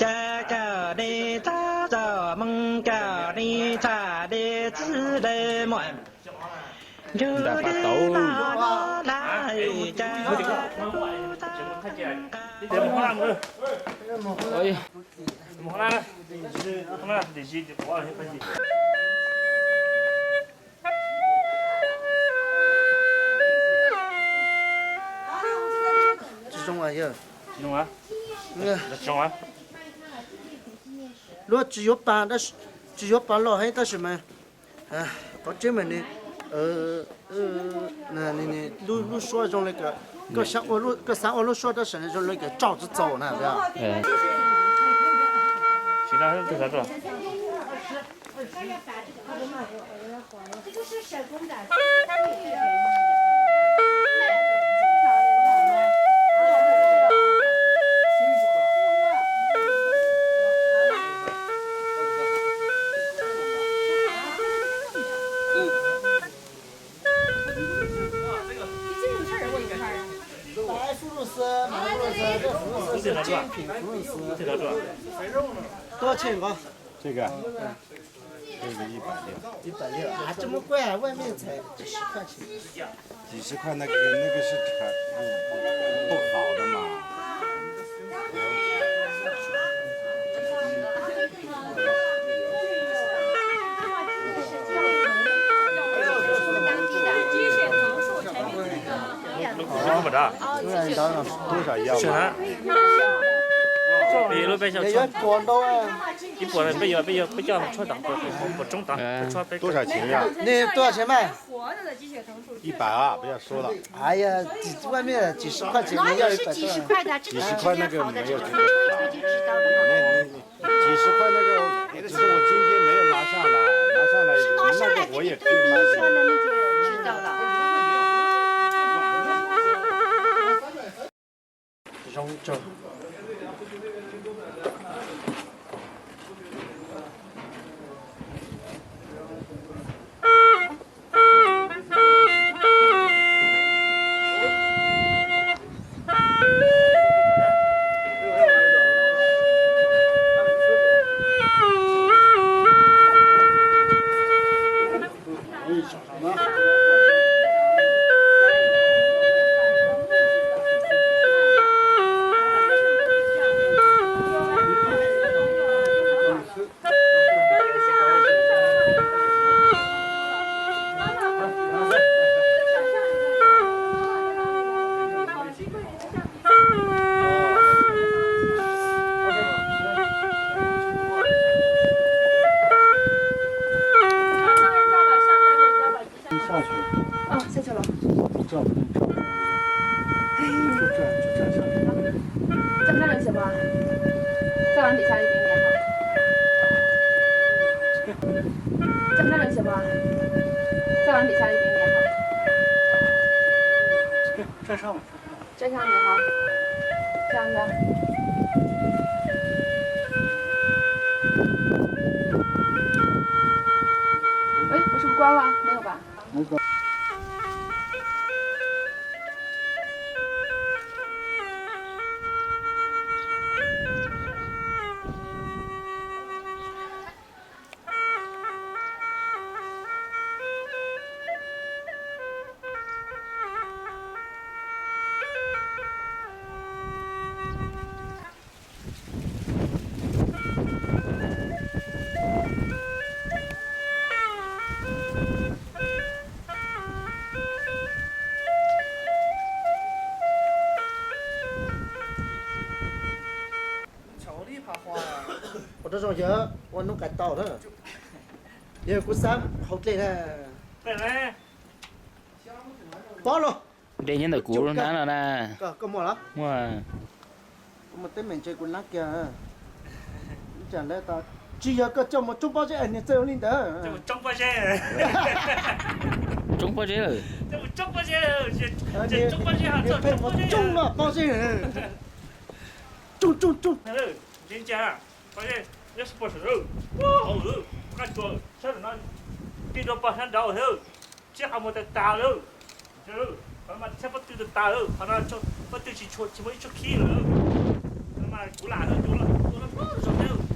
cas coj nej txaj txoj moo coj nej txaj dej txwj dej muag. Ncu li no no lawm cas kuj txaj nqa. Tsis zoo yog. Luag tsis yuav pas, tsis yuav pas los heev tab sis mas qhov tseeb mas nws, lub suab zoo li, koj xav ua lub suab tab sis zoo li kom tsaus txaus na. 多少钱啊？这个，这个一百六。一百六啊，这么贵啊？外面才几十块钱。几十块那个，那个是产，不好的嘛。多少要嘛？ Ib puas peb yuav, peb yuav tshuaj tau, puas tsoob tau, tshuaj peb. 多少钱呀？你多少钱卖？一百啊，不要说了。哎呀，外面几十块钱，你要一百多。几十块的，这个是比较好的，这个吹一吹就知道了。几十块那个，只是我今天没有拿上来，拿上来，那个我也可以卖给你。知道了。 下去。哦，下去了。照片，照片。哎，就这样，就这样下去。这样看着行吗？再往底下一点点哈。这样看着行吗？再往底下一点点哈。这样上吧。 这样子哈，这样子。哎，我是不是关了？没有吧？没关。 Ua rau zoo yawg ua hnub qais tau na. Yog kuv xav haus dlej na. Pob los. Dej nyob ntawm kuv hnab no na. Koj muaj los? Muaj. Kuv muaj teeb meem ntshe kuv hnab kiag. Tsis yog koj coj mus tsoob pob zeb niag txawj ua li ntawd. Tsoob pob zeb lawm. Tsoob pob zeb. Tsoob pob zeb. Tsoob, tsoob, tsoob. Qab tsuas sab no, tij rau pog sab nraud thiab, siab qhov muag tas tas lawm. Qhov no mas thiab pob tw tas tas lawm, qhov no pob tw tsis tshua, tsis muaj ib tsuj khib lawm. Qhov no mas kuv lam hawb, kuv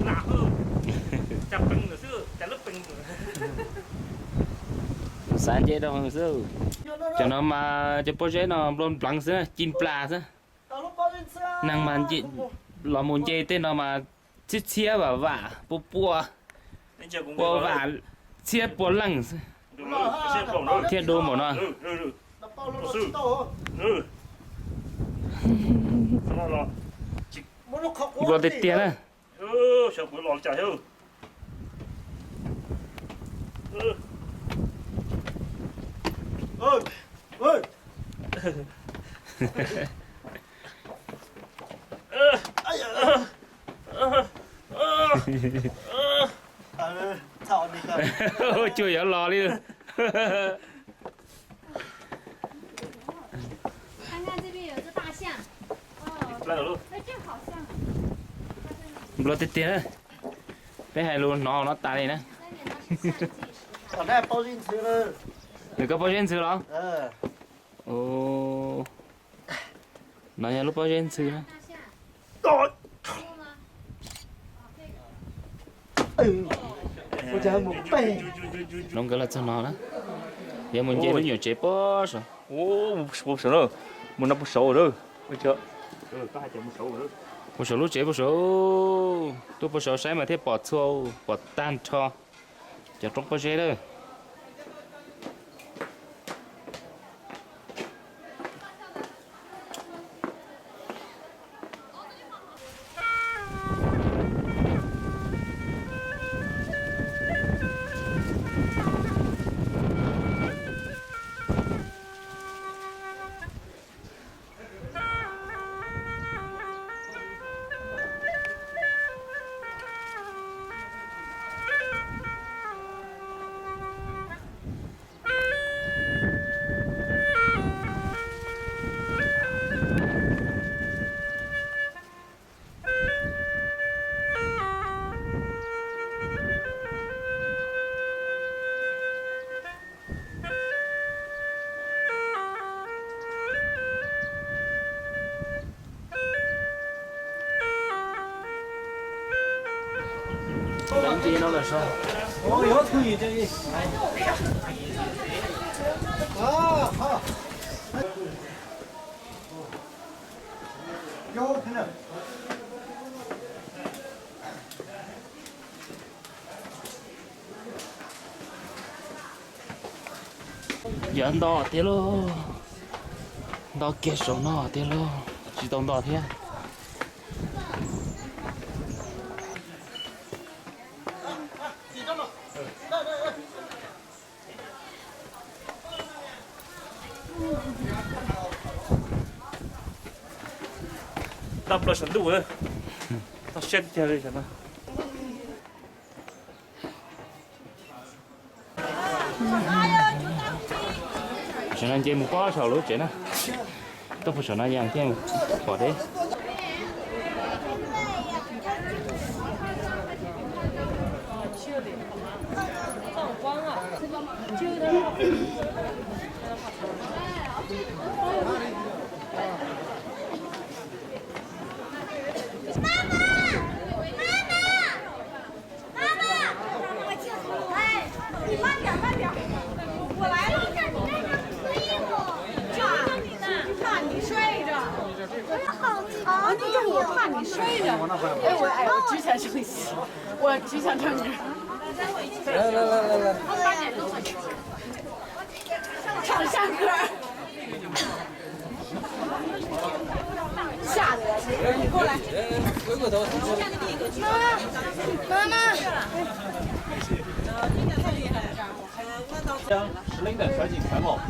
lam hawb, cas peev lawm xwb, cas lub peev lawm. Xav nce rau xwb. Cov no mas cov pob zeb no nplua npleev xwb, ci nplas xwb. Neeg mas los mus nce tej no mas txhiab txhiab vam vam, pua pua, pua vam, txhiab pua leej xwb. Thiab dua npaum no. Nplua tiag tiag na. Cuag yuav los li. Nplua tiag tiag na. Peb hais lus hnov no tas li na. Nws koj pob zeb ntxhw los? No yog lub pob zeb ntxhw na. Hnov nkawd los txog no na. Yuav mus nce lub nyuam tsev puag saud. Mus no puag saud. Puag saud lub tsev puag saud. Tuaj puag saud saib mas thiaj pom txhua, pom tag nrho cov roob pob zeb lawm. Yog nto tiag lauj, nto kiag saum no tiag lauj, tsis tau nto thiab. Tau plaws saum ntuj, tau siab tiag li no. Saum no nce mus pob saum lub tsev na. Tuaj puag saum no yog thiaj pom deb.石林的全景全貌，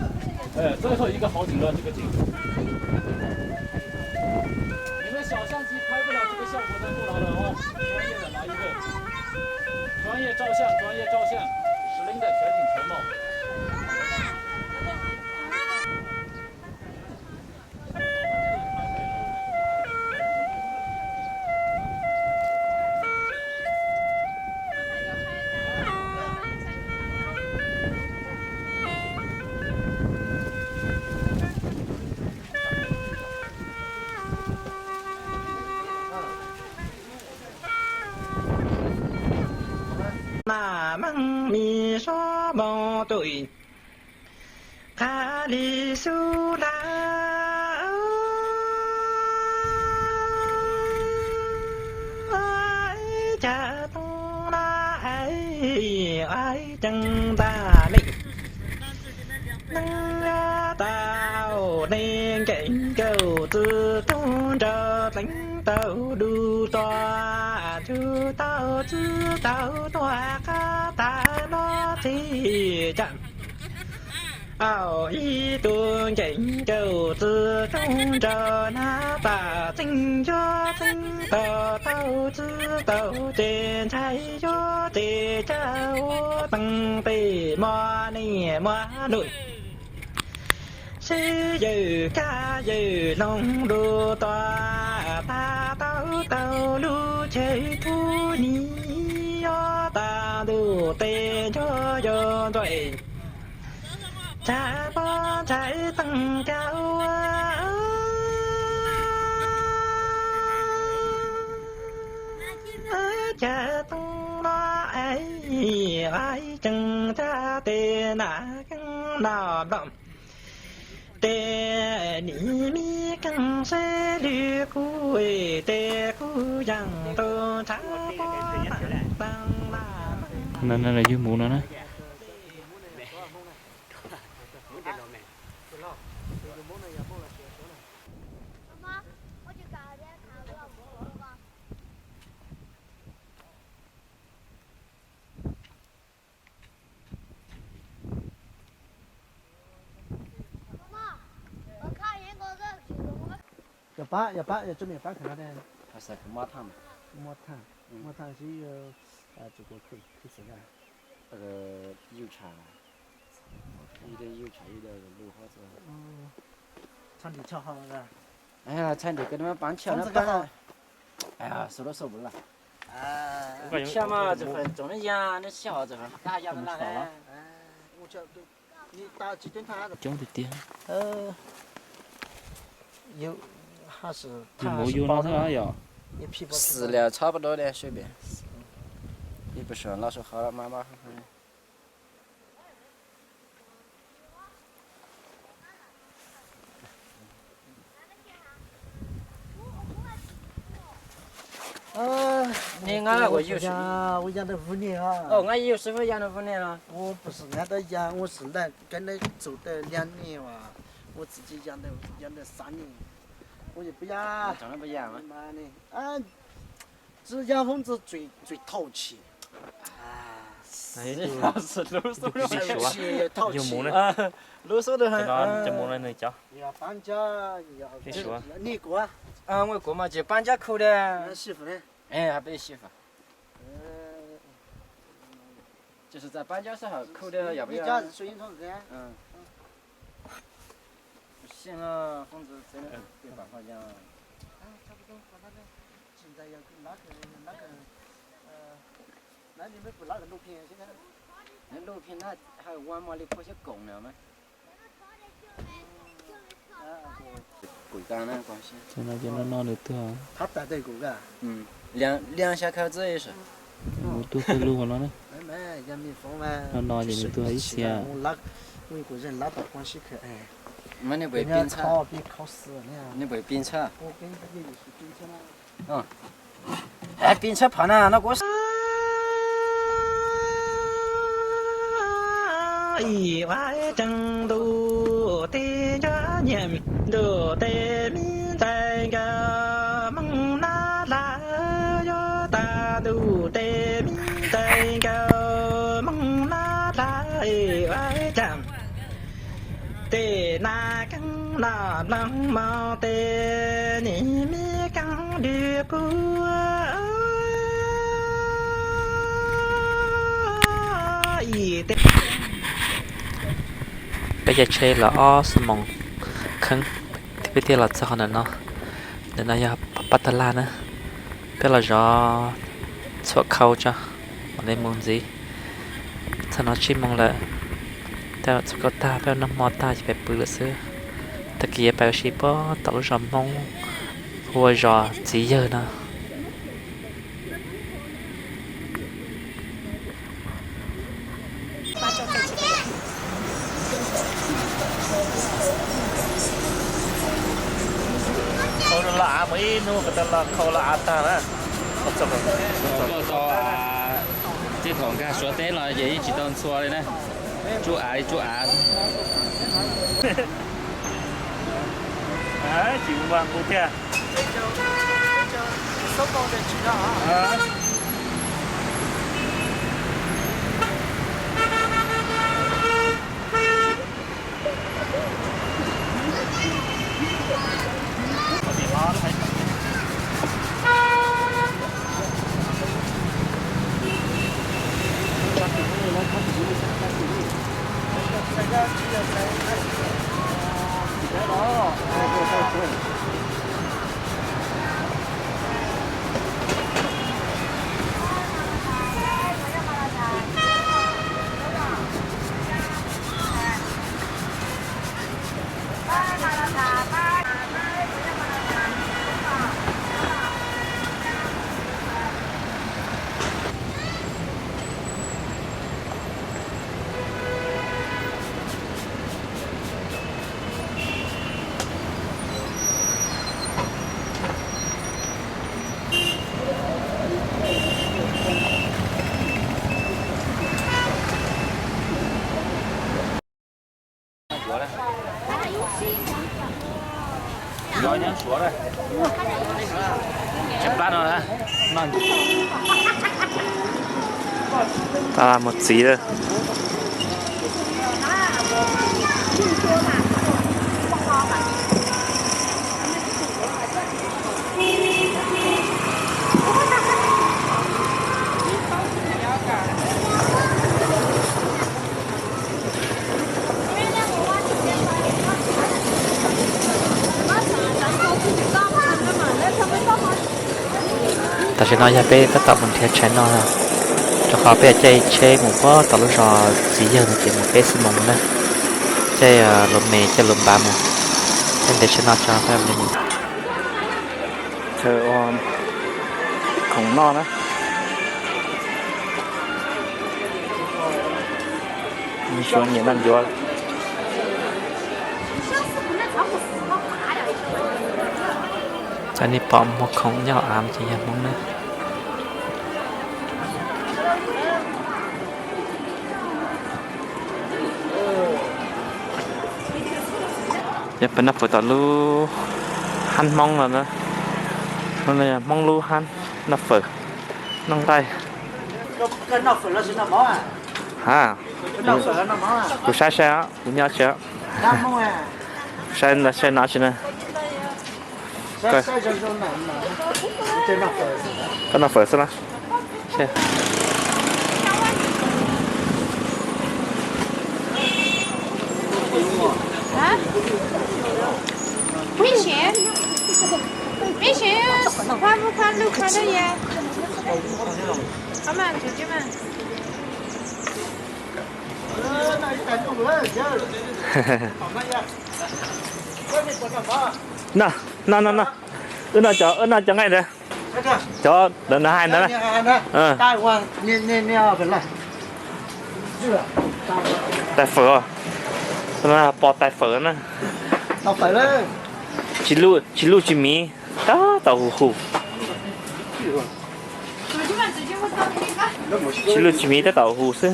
呃，最后一个好景了，这个景。你们小相机拍不了这个效果的，不来了哦，专业的来一个。专业照相，专业照相，石林的全景全貌。Mas meej mi sob moo tuj qha li xub laj, cas toob na ceev ntaj mej. Neeg tau neeg nkees nkaus txwv rooj nraug txeev tau du tua, ncu tau txwv tau tuaj qab tas no txij cam. Au ib tug nkees nkaus txwv rooj nraug nab tas txeev cuab txeev tau tau Tau txwv tau ces ntshai yuav ces caj ua teeb tes mos niam mos nus. Seb yawm kab yawm noog dua tua, tag tau tau lub chaw tub ni, ob tag ntuj tes nco yog ntuj, tshav pob ntshai teeb kaus. Cas tub no es vaj tseem tsab tes nas keeb no nplooj, tes nim me keeb seb lwm kuv, tes kuv yeej tau tshav pob teeb laj. Yug mus no na. Yog pab, yog pab, yog tsob niam pab khaws no ne. Muab tham, muab tham, muab tham sib, tsis kuv khwv xwb na. Yuj tshav, yuj tshav, yuj lus ho. Txhob nrim tshaj ho. Txhob nrim, koj pab nrhiav no pab. Xu lub xu bus la. Tshaj mas txawm tsoom neb ya, neb sij hawm txawm ya la. Coob tiag tiag. Yus mus yus no xwb yom. Xwm lias txhob pab dua li sib pem. Ib pab sawv los sawv qhov mas mas. Neb nqa ua yus, ua yus sib fwb ya no ua nej los? Ua pus ngav dab ya ua sim ntaj kab neb txus tej liab nej as, ua txiv ci ya ntawm xav nej. Ua yus pab ya, tsis ya hoob txwv txwm thauj tsis. Lub xub, lub xub, nej kuv, kuv mas tsis pab ntsab khu de. Peb sib fwb, tsis txawm pab ntsab sab hawm khu de yom. Lub pheej na, hais ua mos li kua xyab koom na mas. Ces no ces noj noj nws twg. Liab xya khawb txwb. Mus tuag pawg lug no na. No no ces nws tuag ib txhia. Pib ntxhab, pib ntxhab phom na no kuv ib vaj tseem ntuj tes nco nyiam, ntuj tes me ntxhais nkawd moog nab dlav, yuav tag ntuj tes me ntxhais nkawd moog nab dlav, vaj tseem tes nas keeb los nploog moog tes nim me keeb lwm kuv ib teg. Peb caij tsheb los ob xuab moos kheev peb thiaj los txog qhov ntawm no. Ntawm no yog pab tag laj na. Peb los zov txhua khau tso mam li mus ntxiv. Txog no tsib moos lawm. Txhua khau tag peb noj hmo tag ces peb pw lawm xwb. Tag kis yuav pais ua si puag tom lub zos Hmoob hu ua zos Txiv Yawg no. Khau los av mus ib hnub, khau los av tag na. Tej thaum nkag Suav teb los ces yeej tsis tau ntxhua li na. Tsuj av li tsuj av. Tsis muaj nqus tiag. Mus txiv lawm. Tam sim no yog peb tab tom mus nrhiav tshais noj, rau qhov peb caij tsheb mus puag tom lub zos txiv yawg no ces mus peb xuab moos na. Caij Luas Mes, caij Luas Npav mus, thiab ntes tsheb noj tso peb li mus. Chaw ua khoom noj na. Suav nyiam noj ncuav. Cov nej pom muag khoom nyob hauv av ces yog Hmoob na. Yog peb noj fawm tom lub hab Hmoob no na. No yog Hmoob lub hab, noj fawm, noj nqaij. Ha, kuv saib saib os, kuv nyob tsev. Saib saib no tsis na. Koj noj fawm xwb na. No, no, no, no. Wb noj cov, wb noj cov nqaij ntawd. Cov ntawd nws hais ntawd na. Tais fawm, pos tais fawm na. Tsis luj tsis miv, tab tom hu hu. Tsis luj tsis miv tab tom hu xwb.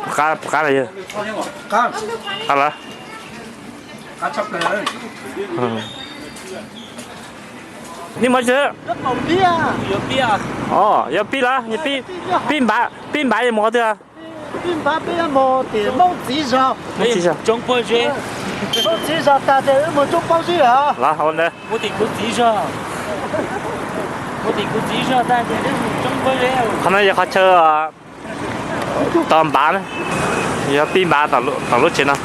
Puas qab los yog? Qab lawm. Nej muaj tsi? Yog pib los? Pib npav, pib npav yog mus qhov twg? Pib npav peb yuav mus tim Hmoob txiv zog. Hmoob txiv zog tag ces wb mus Tsoob Pob Zeb os. Los ua ntawd. Qhov no yog qhov chaw tau npav na, yog pib npav tom lub tsev no.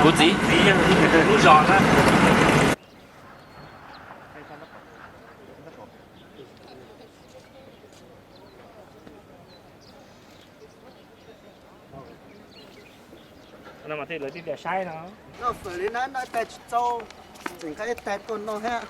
Kuv txiv, kuv zos na. Noj fawm li na, noj ib tais tsis txaus, tseem nqa ib tais tuaj noj thiab.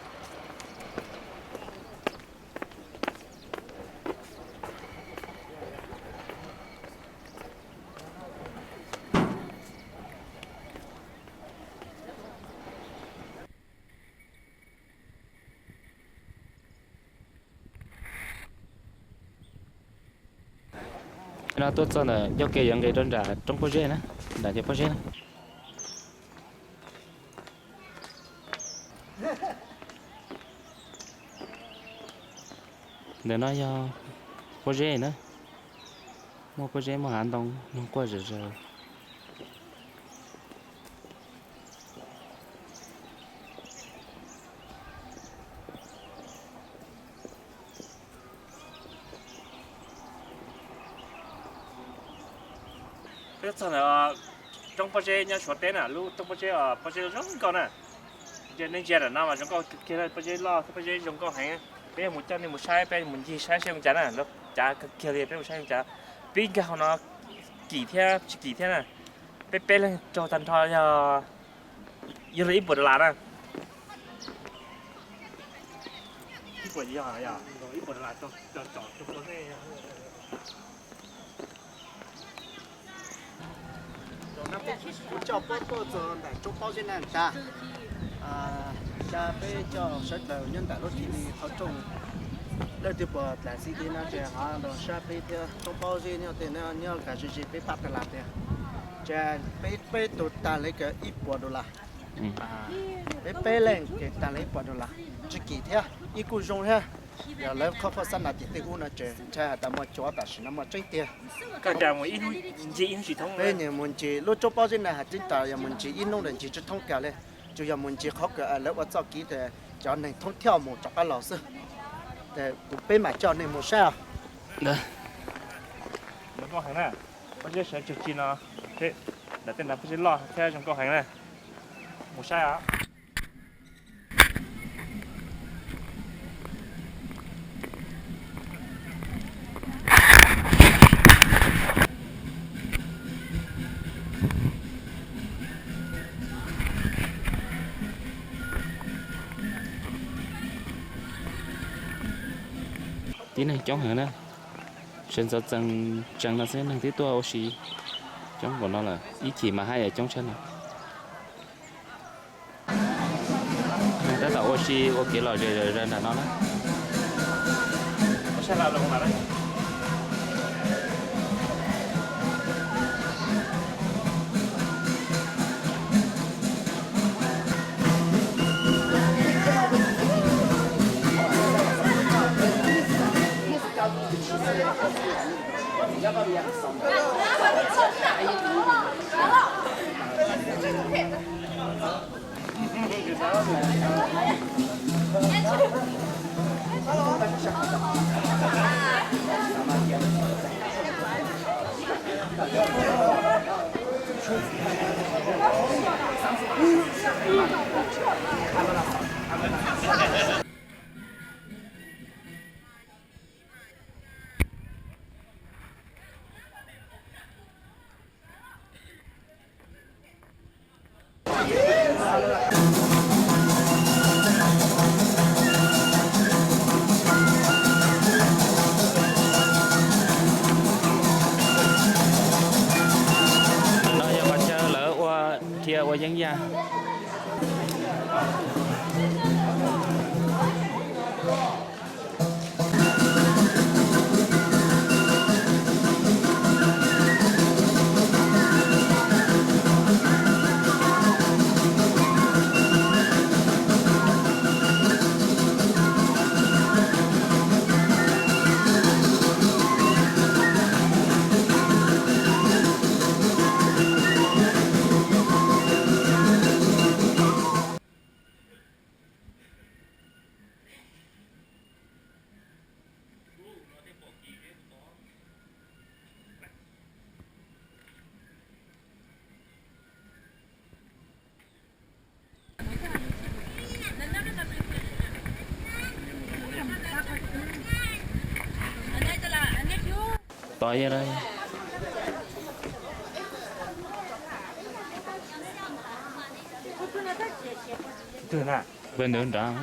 No tuaj txog ntawm ncauj ke yuav nqis rau nram roob pob zeb na, nram cov pob zeb na. Ntawm no yog pob zeb na, muaj pob zeb muaj hav ntoo noog quaj zom zaws. Peb txog ntawm roob pob zeb nyob Suav teb na, lub roob pob zeb, pob zeb zoo nkauj na. Ntsia, nej ntsia ntawm no mas zoo nkauj kiag, pob zeb loj thiab pob zeb zoo nkauj heev. Peb yuav mus coj nej mus saib, peb mus ncig saib saib zoo cas na, lawv cav kawg kiag li, peb mus saib zoo cas. Pib nkag hauv no kim thiab tsis kim thiab na. Peb peb leeg raug tag nrho yog yog li ib puas dollar na. Ib puas, ib puas dollar. Kuv coj peb tuaj txog ntawm roob pob zeb na tas, xya peb coj sawv daws nyob ntawm lub thib li qhov rooj. Leej twg puas tlaim xib tib no ces ho los saib peb thiab. Roob pob zeb nyob tej no nyob kas ze ze peb pab tas las tiag. Ces peb peb tug tag li kaw ib puas dollar. Peb peb leej ces tag li ib puas dollar, tsis kim thiab, ib kuj zoo thiab. Yog lawv qhov qhov xab nas ces tej ub no ces ntshai has tas muaj cuav, tam sim no muaj tseeb tiag. Peb mus ncig lub roob pob zeb na has tseeb tas yog mus ncig ib hnub ntawd ncig tsis thoob kiag li, tsuas yog mus ncig qhov kawg lawv ua txoj kev tas cov neeg thoob thiaj mus rov qab los xwb. Kuv peb mam coj nej mus saib os. Pob zeb sawv tsug tsi no, ntawm tej nrad pob zeb loj thiab zoo nkauj heev na. Mus saib os. Tib neeg coob heev na, sawv ntxov txees tsees no xwb neeg twb tuaj ua si coob npaum no lawm, ib chim mas haj yam coob tshaj no. Neeg tab tom ua si ua kev lom zem zom zaws nram no na. No yog qhov chaw lawv ua dhia ua yeeb yaj. Tos yog peb ntawd nrad.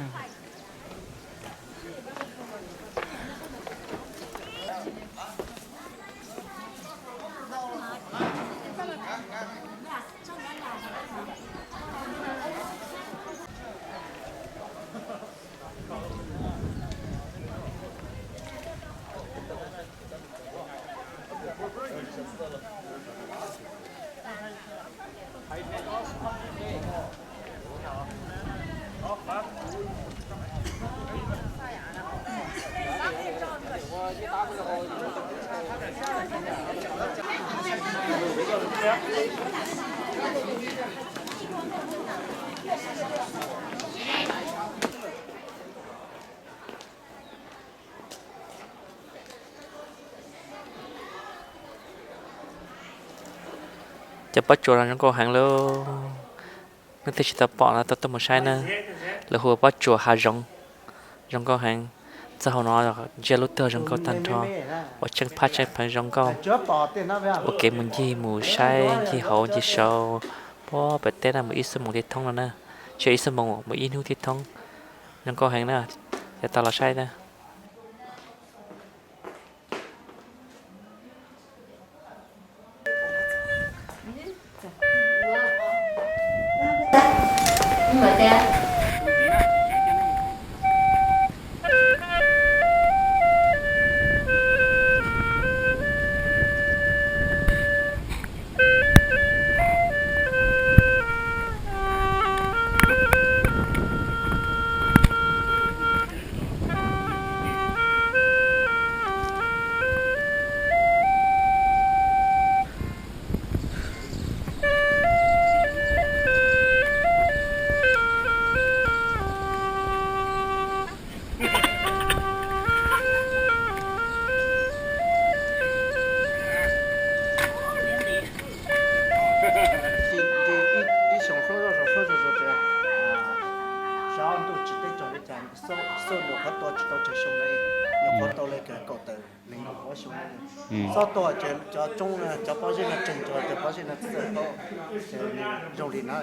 Cov pob tsuas no zoo nkauj heev lauj. Nej twb tsis tau pom los tau tuaj mus saib na. Lawv hu ua pob tsuas hav zoov. Zoo nkauj heev. Txoj hau no ntsia lub twg zoo nkauj tag nrho, uas tsheej phab tsheej pheev zoo nkauj. Ua kev mus ncig mus saib ncig hauv ncig saud, puag pem teb na, mus ib xuab moos thiaj thoob no na. Tsheb ib xuab moos mus ib hnub thiaj thoob. Zoo nkauj heev na, yog tau los saib na. Ib xyoo suab zoj suab zog zog tsev, sab ntuj tsis teb tsaug li cas, xub nws qhuav tua tsis tau tsawg xyoo na, nws qhuav tau li kaum tawm nees nkaum ob xyoo. Xob tua ces cov tsoob no, cov pob zeb no tseem tshuav cov pob zeb no txawj paub, ces zoo li no.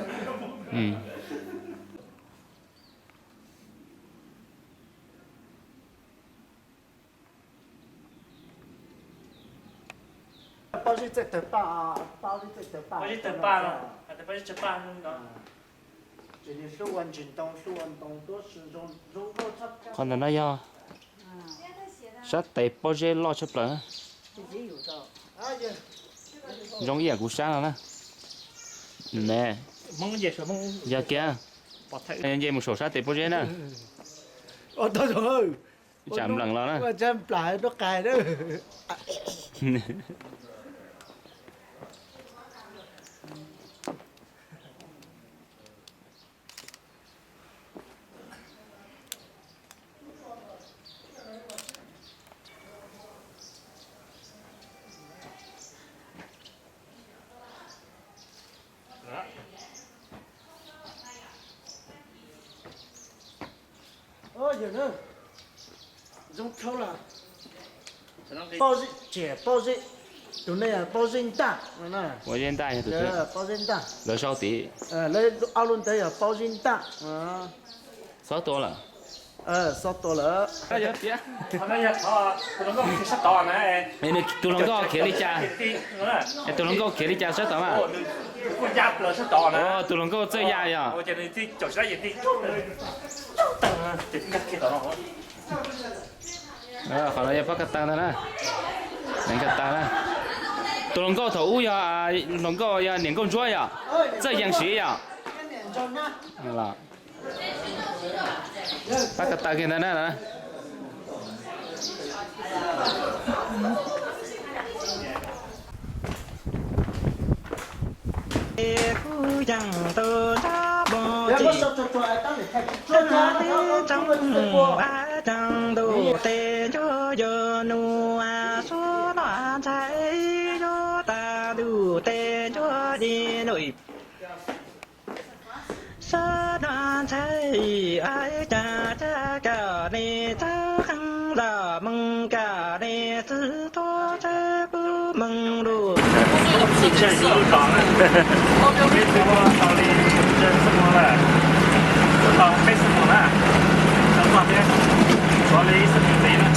Pob zeb txawj tawg paj, pob zeb txawj tawg paj, pob zeb tawg paj no, pob zeb tawg paj no. Qhov ntawm no yog sab tes pob zeb loj tshaj plaws. Zoo ib yam kuv sab no na. Ne, yog kiag, nce mus saum sab tes pob zeb na. Tsam npleem los na. Zoo dhau lawm. Pob zeb, tus no pob zeb ntaj. Pob zeb ntaj, pob zeb ntaj. Lawv sau tid. Lawv ob lub ntawd yog pob zeb ntaj. Xob tua lawm. Xob tua lawm. Tus hluas nkauj khiav li cas? Tus hluas nkauj khiav li cas sab tod mas? Tus hluas nkauj txawj ya yog. Qhov no yog pob ka taw ntag na. Ka taw na. Tus hluas nkauj thaum ub yog hluas nkauj, yog niam nkauj ntsuab yom? Txawj yees siv yom? Pob ka taw kiag ntag na. Kuv yeej tau ntsab npoo tsis, teb tsoom a tseem ntuj tes ncuab yog nus a, xub noj ntxhais yuav tas ntuj tes ncuab di noj. Sawv daws ntxhais, ib cag cab kag ne, txawj qeej zam meej kag ne, txwv tuaj txawj kub meej lug. Peb twb ua tau li peb xuab moos lawm, ua tau peb xuab moos na, tshuav li ib xuab moos ntxiv na.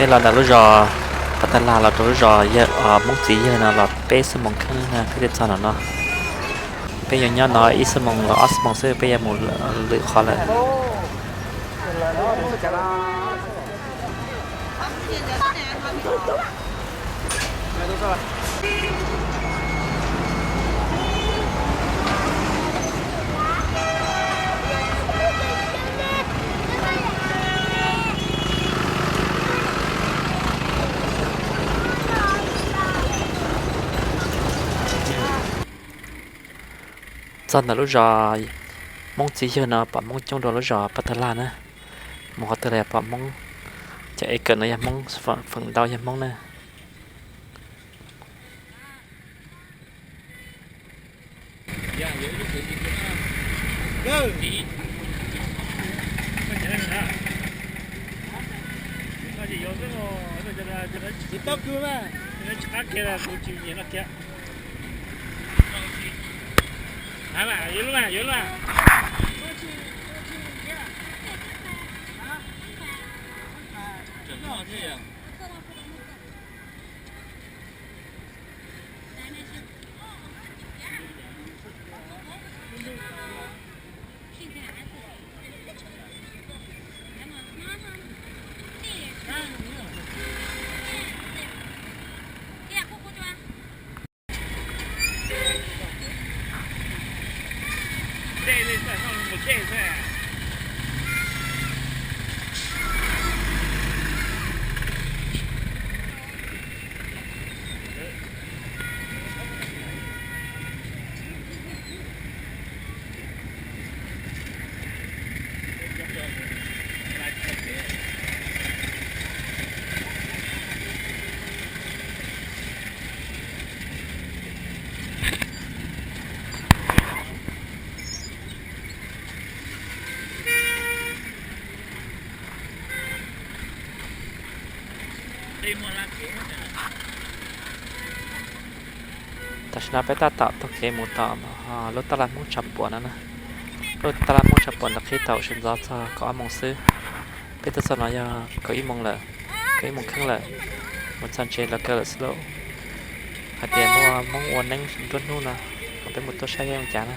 Peb los ntawm lub zos Pas Tag Lag los rau lub zos Hmoob Txiv Yawg no los peb xuab moos kheeb na, peb thiaj txog no no. Peb yuav nyob no ib xuab moos los ob xuab moos xwb peb yuav mus lwm qhov lawm. Txog ntawm lub zos Hmoob Txiv Yawg no pom Hmoob coob dua lub zos Pas Tag Lag na. Mus qhov twg los yog pom Hmoob, cov es kawm no yog Hmoob, feem ntau yog Hmoob na. Tam sim no peb tab tom taug kev mus tom lub taj laj Hmoob Tshav Puam no na. Lub taj laj Hmoob Tshav Puam ntawd qhib tau sawv ntxov txog kaum ob moos xwb. Peb tuaj txog no yog kaum ib moos lawm, kaum ib moos kheeb lawm. Mus txog tsev los kaw lawm xwb lauj. Hais tias muaj Hmoob ua neeb nruab hnub no, peb mus tuaj saib zoo cas na.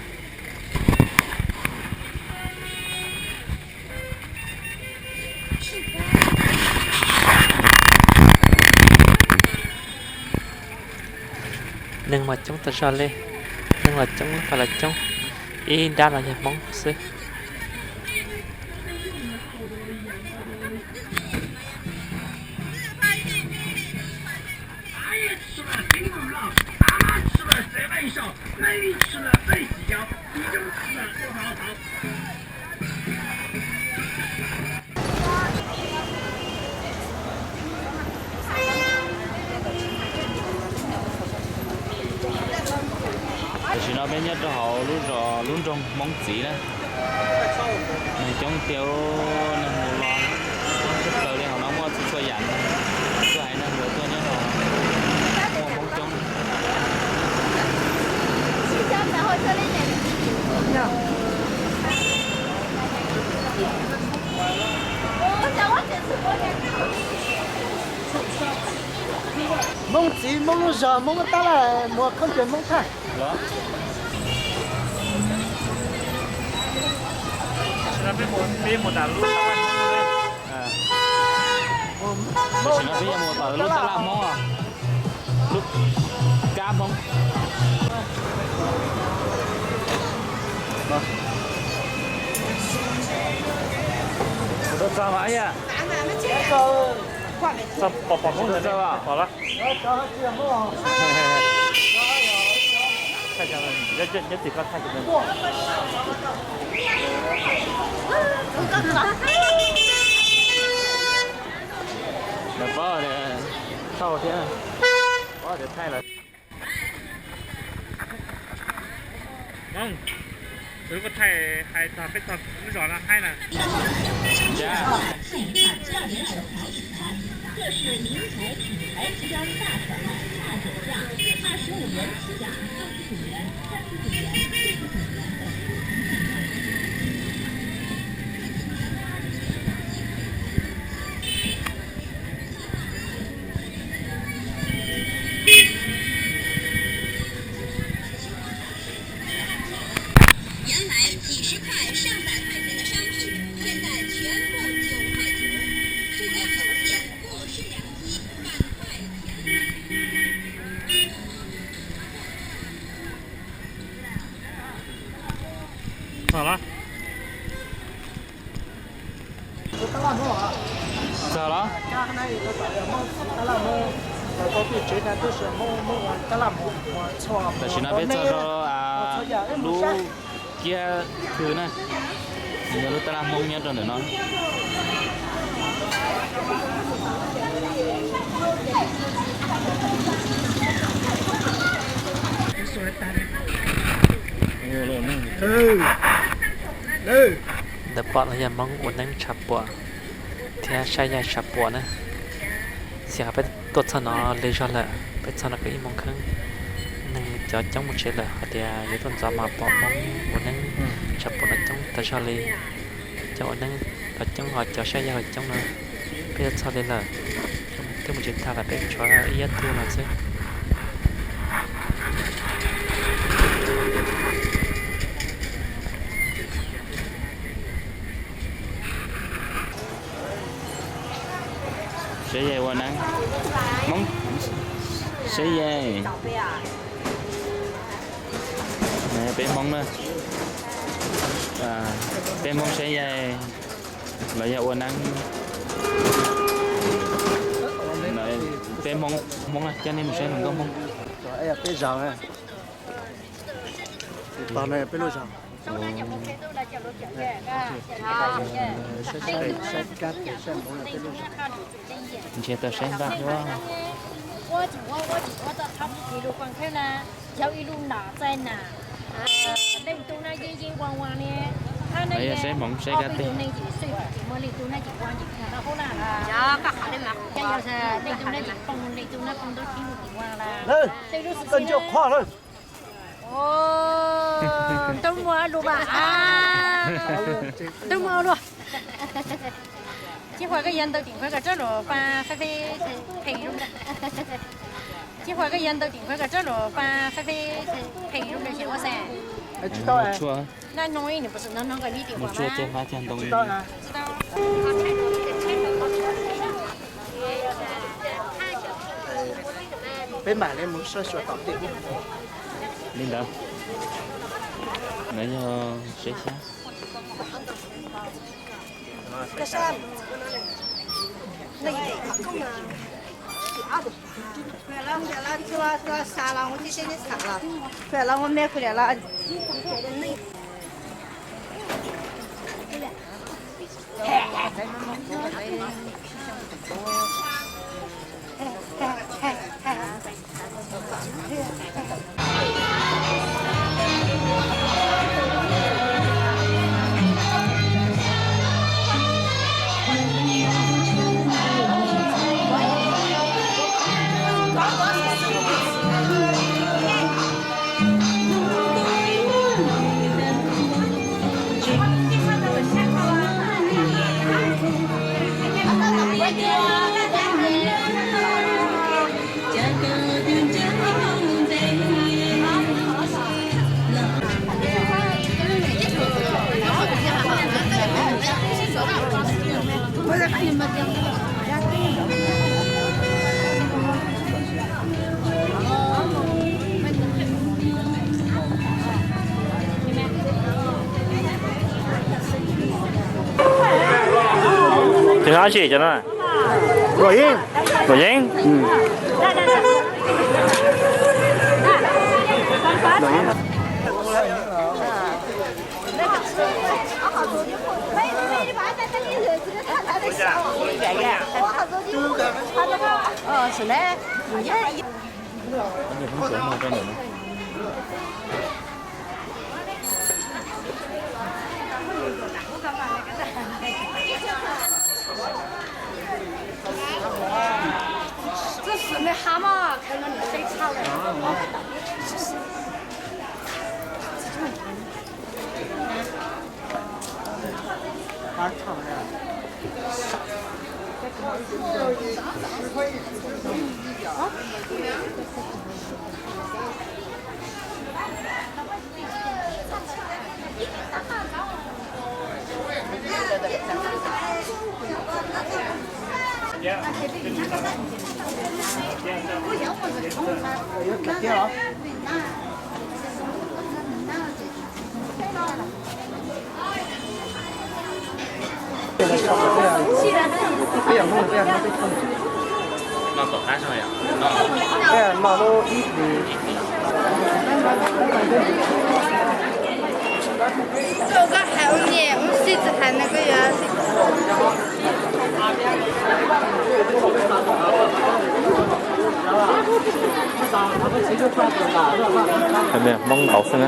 Neeg mas coob tas zog li, neeg los coob, faj los coob, ib nrab no yog Hmoob xwb. Tam sim no peb nyob rau hauv lub zos lub nroog Hmoob Txiv na. Neeg coob tiag, neeg mus los tshaj plaws li, hauv no muaj txhua txhua yam, txhua haiv neeg los tuaj nyob no, muaj Hmoob coob. Txiv Hmoob lub zog, Hmoob lub tab laj mus khaub ncaws Hmoob thaij. Los, peb mus, peb mus nram lub tab laj Hmoob. Tam sim no peb yuav mus tom lub tab laj Hmoob, lub kab Hmoob. Txog mas ib yam. Txog pom pom Hmoob ntawd, pom lawm. Nyob tim koj thaij. Lawv paub tias thauj thiab, paub tias thaij lawm. Hmoob, tus koj thaij hais txog peb txog lub zos no haib na. Yog. 原来几十块、上百块钱的商品，现在全部九块九，数量有限，过时两期，赶快抢！ Txog los? Txog los? Tam sim no peb txog rau lub kiab khw na, yog lub tab laj Hmoob nyob rau ntawm no. Ntawd pom no yog Hmoob ua neeb tshav puam thiab saib yaig tshav puam na. Xyov peb tuaj txog no lig zog lawm, peb txog no kwv ib moos kheeb, neeg cov coob mus tsev lawm, hais tias yuav tuaj ntxov mas pom Hmoob ua neeb tshav puam no coob tag zog li. Cov ua neeb los coob ho cov saib yaig los coob no. Peb tuaj txog li lawm, twb mus tsis tag lawm, peb tshuav ib yab tug no xwb. Saib yaig ua neeb, Hmoob, saib yaig. Peb Hmoob na, peb Hmoob saib yaig los yog ua neeb. Peb Hmoob, Hmoob na, coj nej mus saib hluas nkauj Hmoob. Peb zos, peb lub zos. Ntshe tau saib npaj huab. Saib hmoov saib kab teg. Tau muaj lus mas, tau muaj lus. Tsis huaj koj yog ntau tim khuav kom rab luag pa fab feb phem zoo. Tsis huaj koj yog ntau tim khuav kom rab luag pa fab feb phem zoo rau xyem ua xav. Tsis tau. Noj noo ib nws puas txwm noj noo kom li tim huaj mas. Peb mam li mus saib xyuas tom tej li ntawd. Nov yog seb xyab. Cov no dab tsi cov no? Luam yeeb. Luam yeeb. Hmoob nkaus xwb na.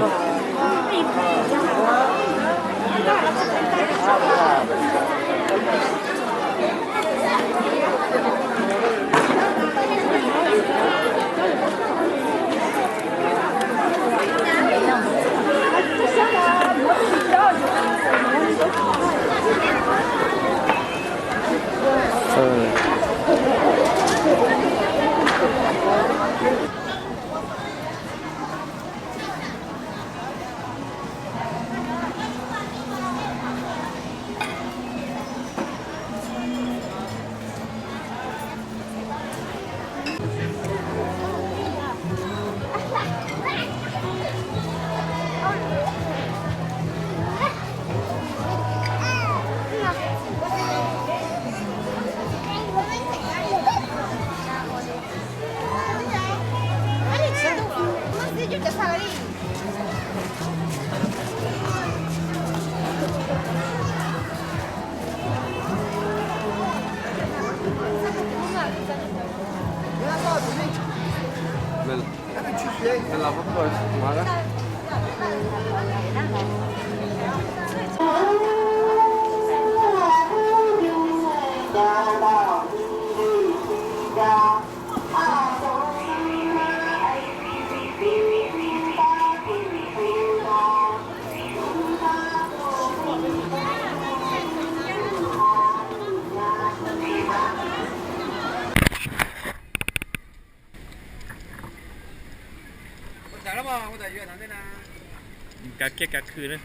Kav kiab kav khw na.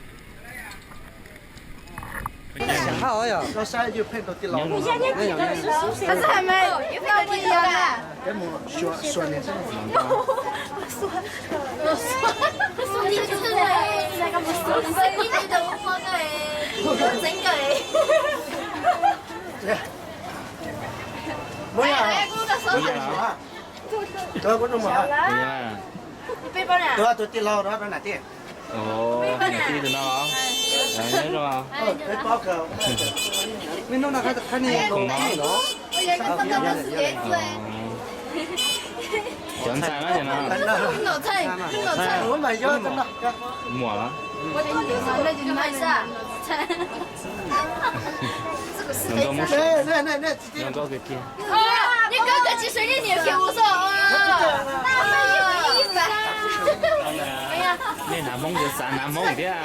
Tus tij laug, tus tij laug no. Nyob zoo. Peb pob kawg. Cov ntxhais no ces no. Muam los? Zoo nkauj kawg kiag. Nej hnav Hmoob yuav xav hnav Hmoob thiab.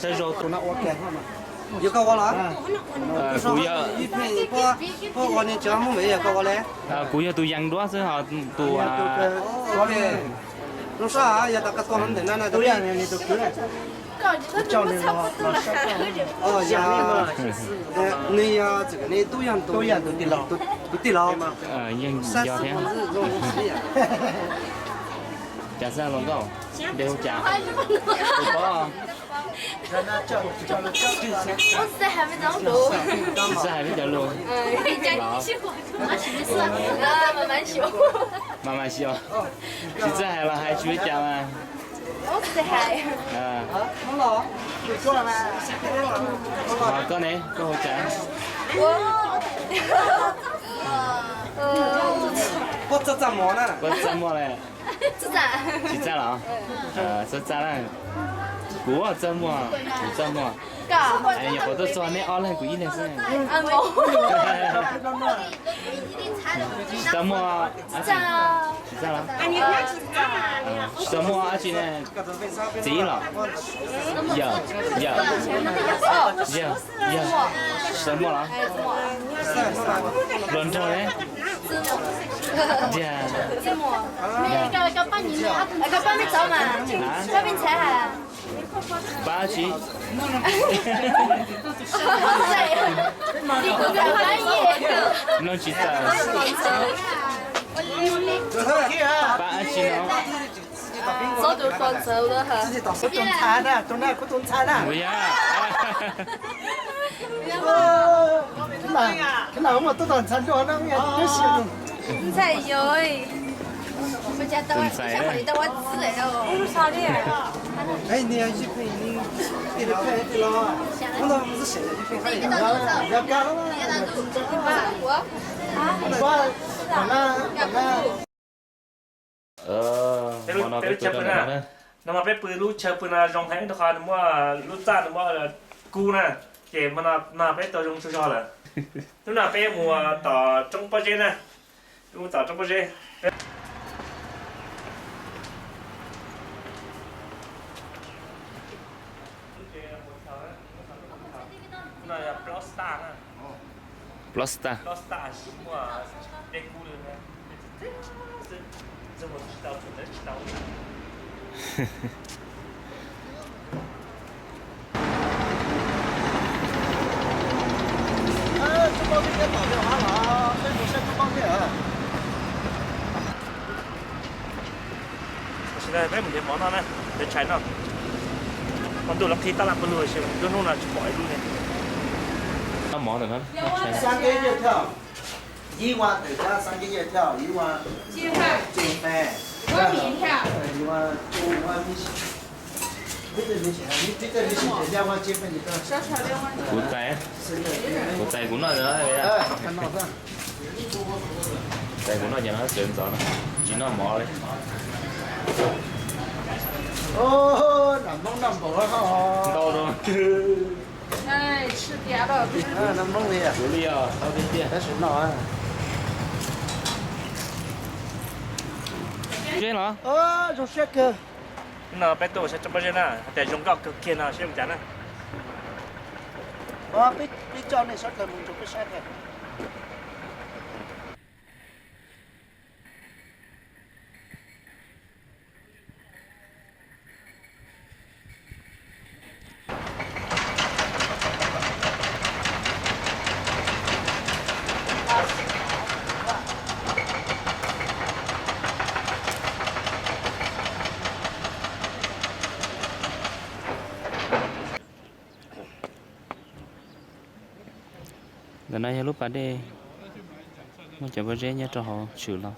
Sab zoo. Yog koj ua los? Kuv yog, kuv yog tus yees duab xwb ho tus, zoo sab yog tas koj tuaj ntawm no na, tus yees, nws yog txwm ni tub yog tus tij laug. Cas xwb hluas nkauj, npe hu cas? Tus pob. Tsis txawj hais peb cov lus los? Mam mam xyuas. Tsis txawj hais los hais tsis ua cas mas. Koj ne, koj hu cas? Koj txaj muag le. Tsis txaj los? Txaj txaj na. Kuv txaj muag, kuv txaj muag. Nyuam qhuav tuaj txog neb ob leeg kuv ib leeg xwb. Tsis txaj muag. Tsis txaj los? Tsis txaj muag dab tsi ne? Txiv los? Yawm, yawm, yawg, yawg. Tsis txaj muag los? Hluas nraug ne? Tiag. Pab dab tsi? Mloog tsis tawm. Pab dab tsi no? Ua yam. Tus ntxhais yog tus ntxhais. Peb lub chaw pw na, no mas peb pw lub chaw pw no zoo heev rau qhov nws muaj lub txaj nws muaj kub na, ces hmo no no peb tau zoo tsaug zog lawm. Hnub no peb mus tom roob pob zeb na, peb mus tom roob pob zeb. Plaub xab tag. Plaub xab tag. Tam sim no peb mus nrhiav mov noj na, nrhiav tshais noj. Hmo ntuj los qhib tab laj pawg lug, nruab hnub no tsis pom ib lub li. Noj mov ntawm no. Xab keb yawg thiab, ib vas tawm xab keb yawg thiab, ib vas ceeb fais, ib vas cuj vas mi. Kuv txais, kuv txais kuv noj. Txais kuv noj ces no sawv ntxov no, tsis noj mov li. Ntau rau. Kuv li os, tau tiag tiag. Zeb los? Zoo siab kawg. No peb tuaj ua sab tsob pob zeb na, hais tias zoo nkauj kawg kiag no seb ua cas na. Peb coj nej sawv daws mus ntsoov peb saib thiab. Ntawm no yog lub pas dej, muaj cov pob zeb nyob rau hauv tshwm los.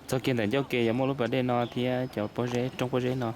Txog kiag ntawm ncauj ke yuav muaj lub pas dej no thiab cov pob zeb, roob pob zeb no.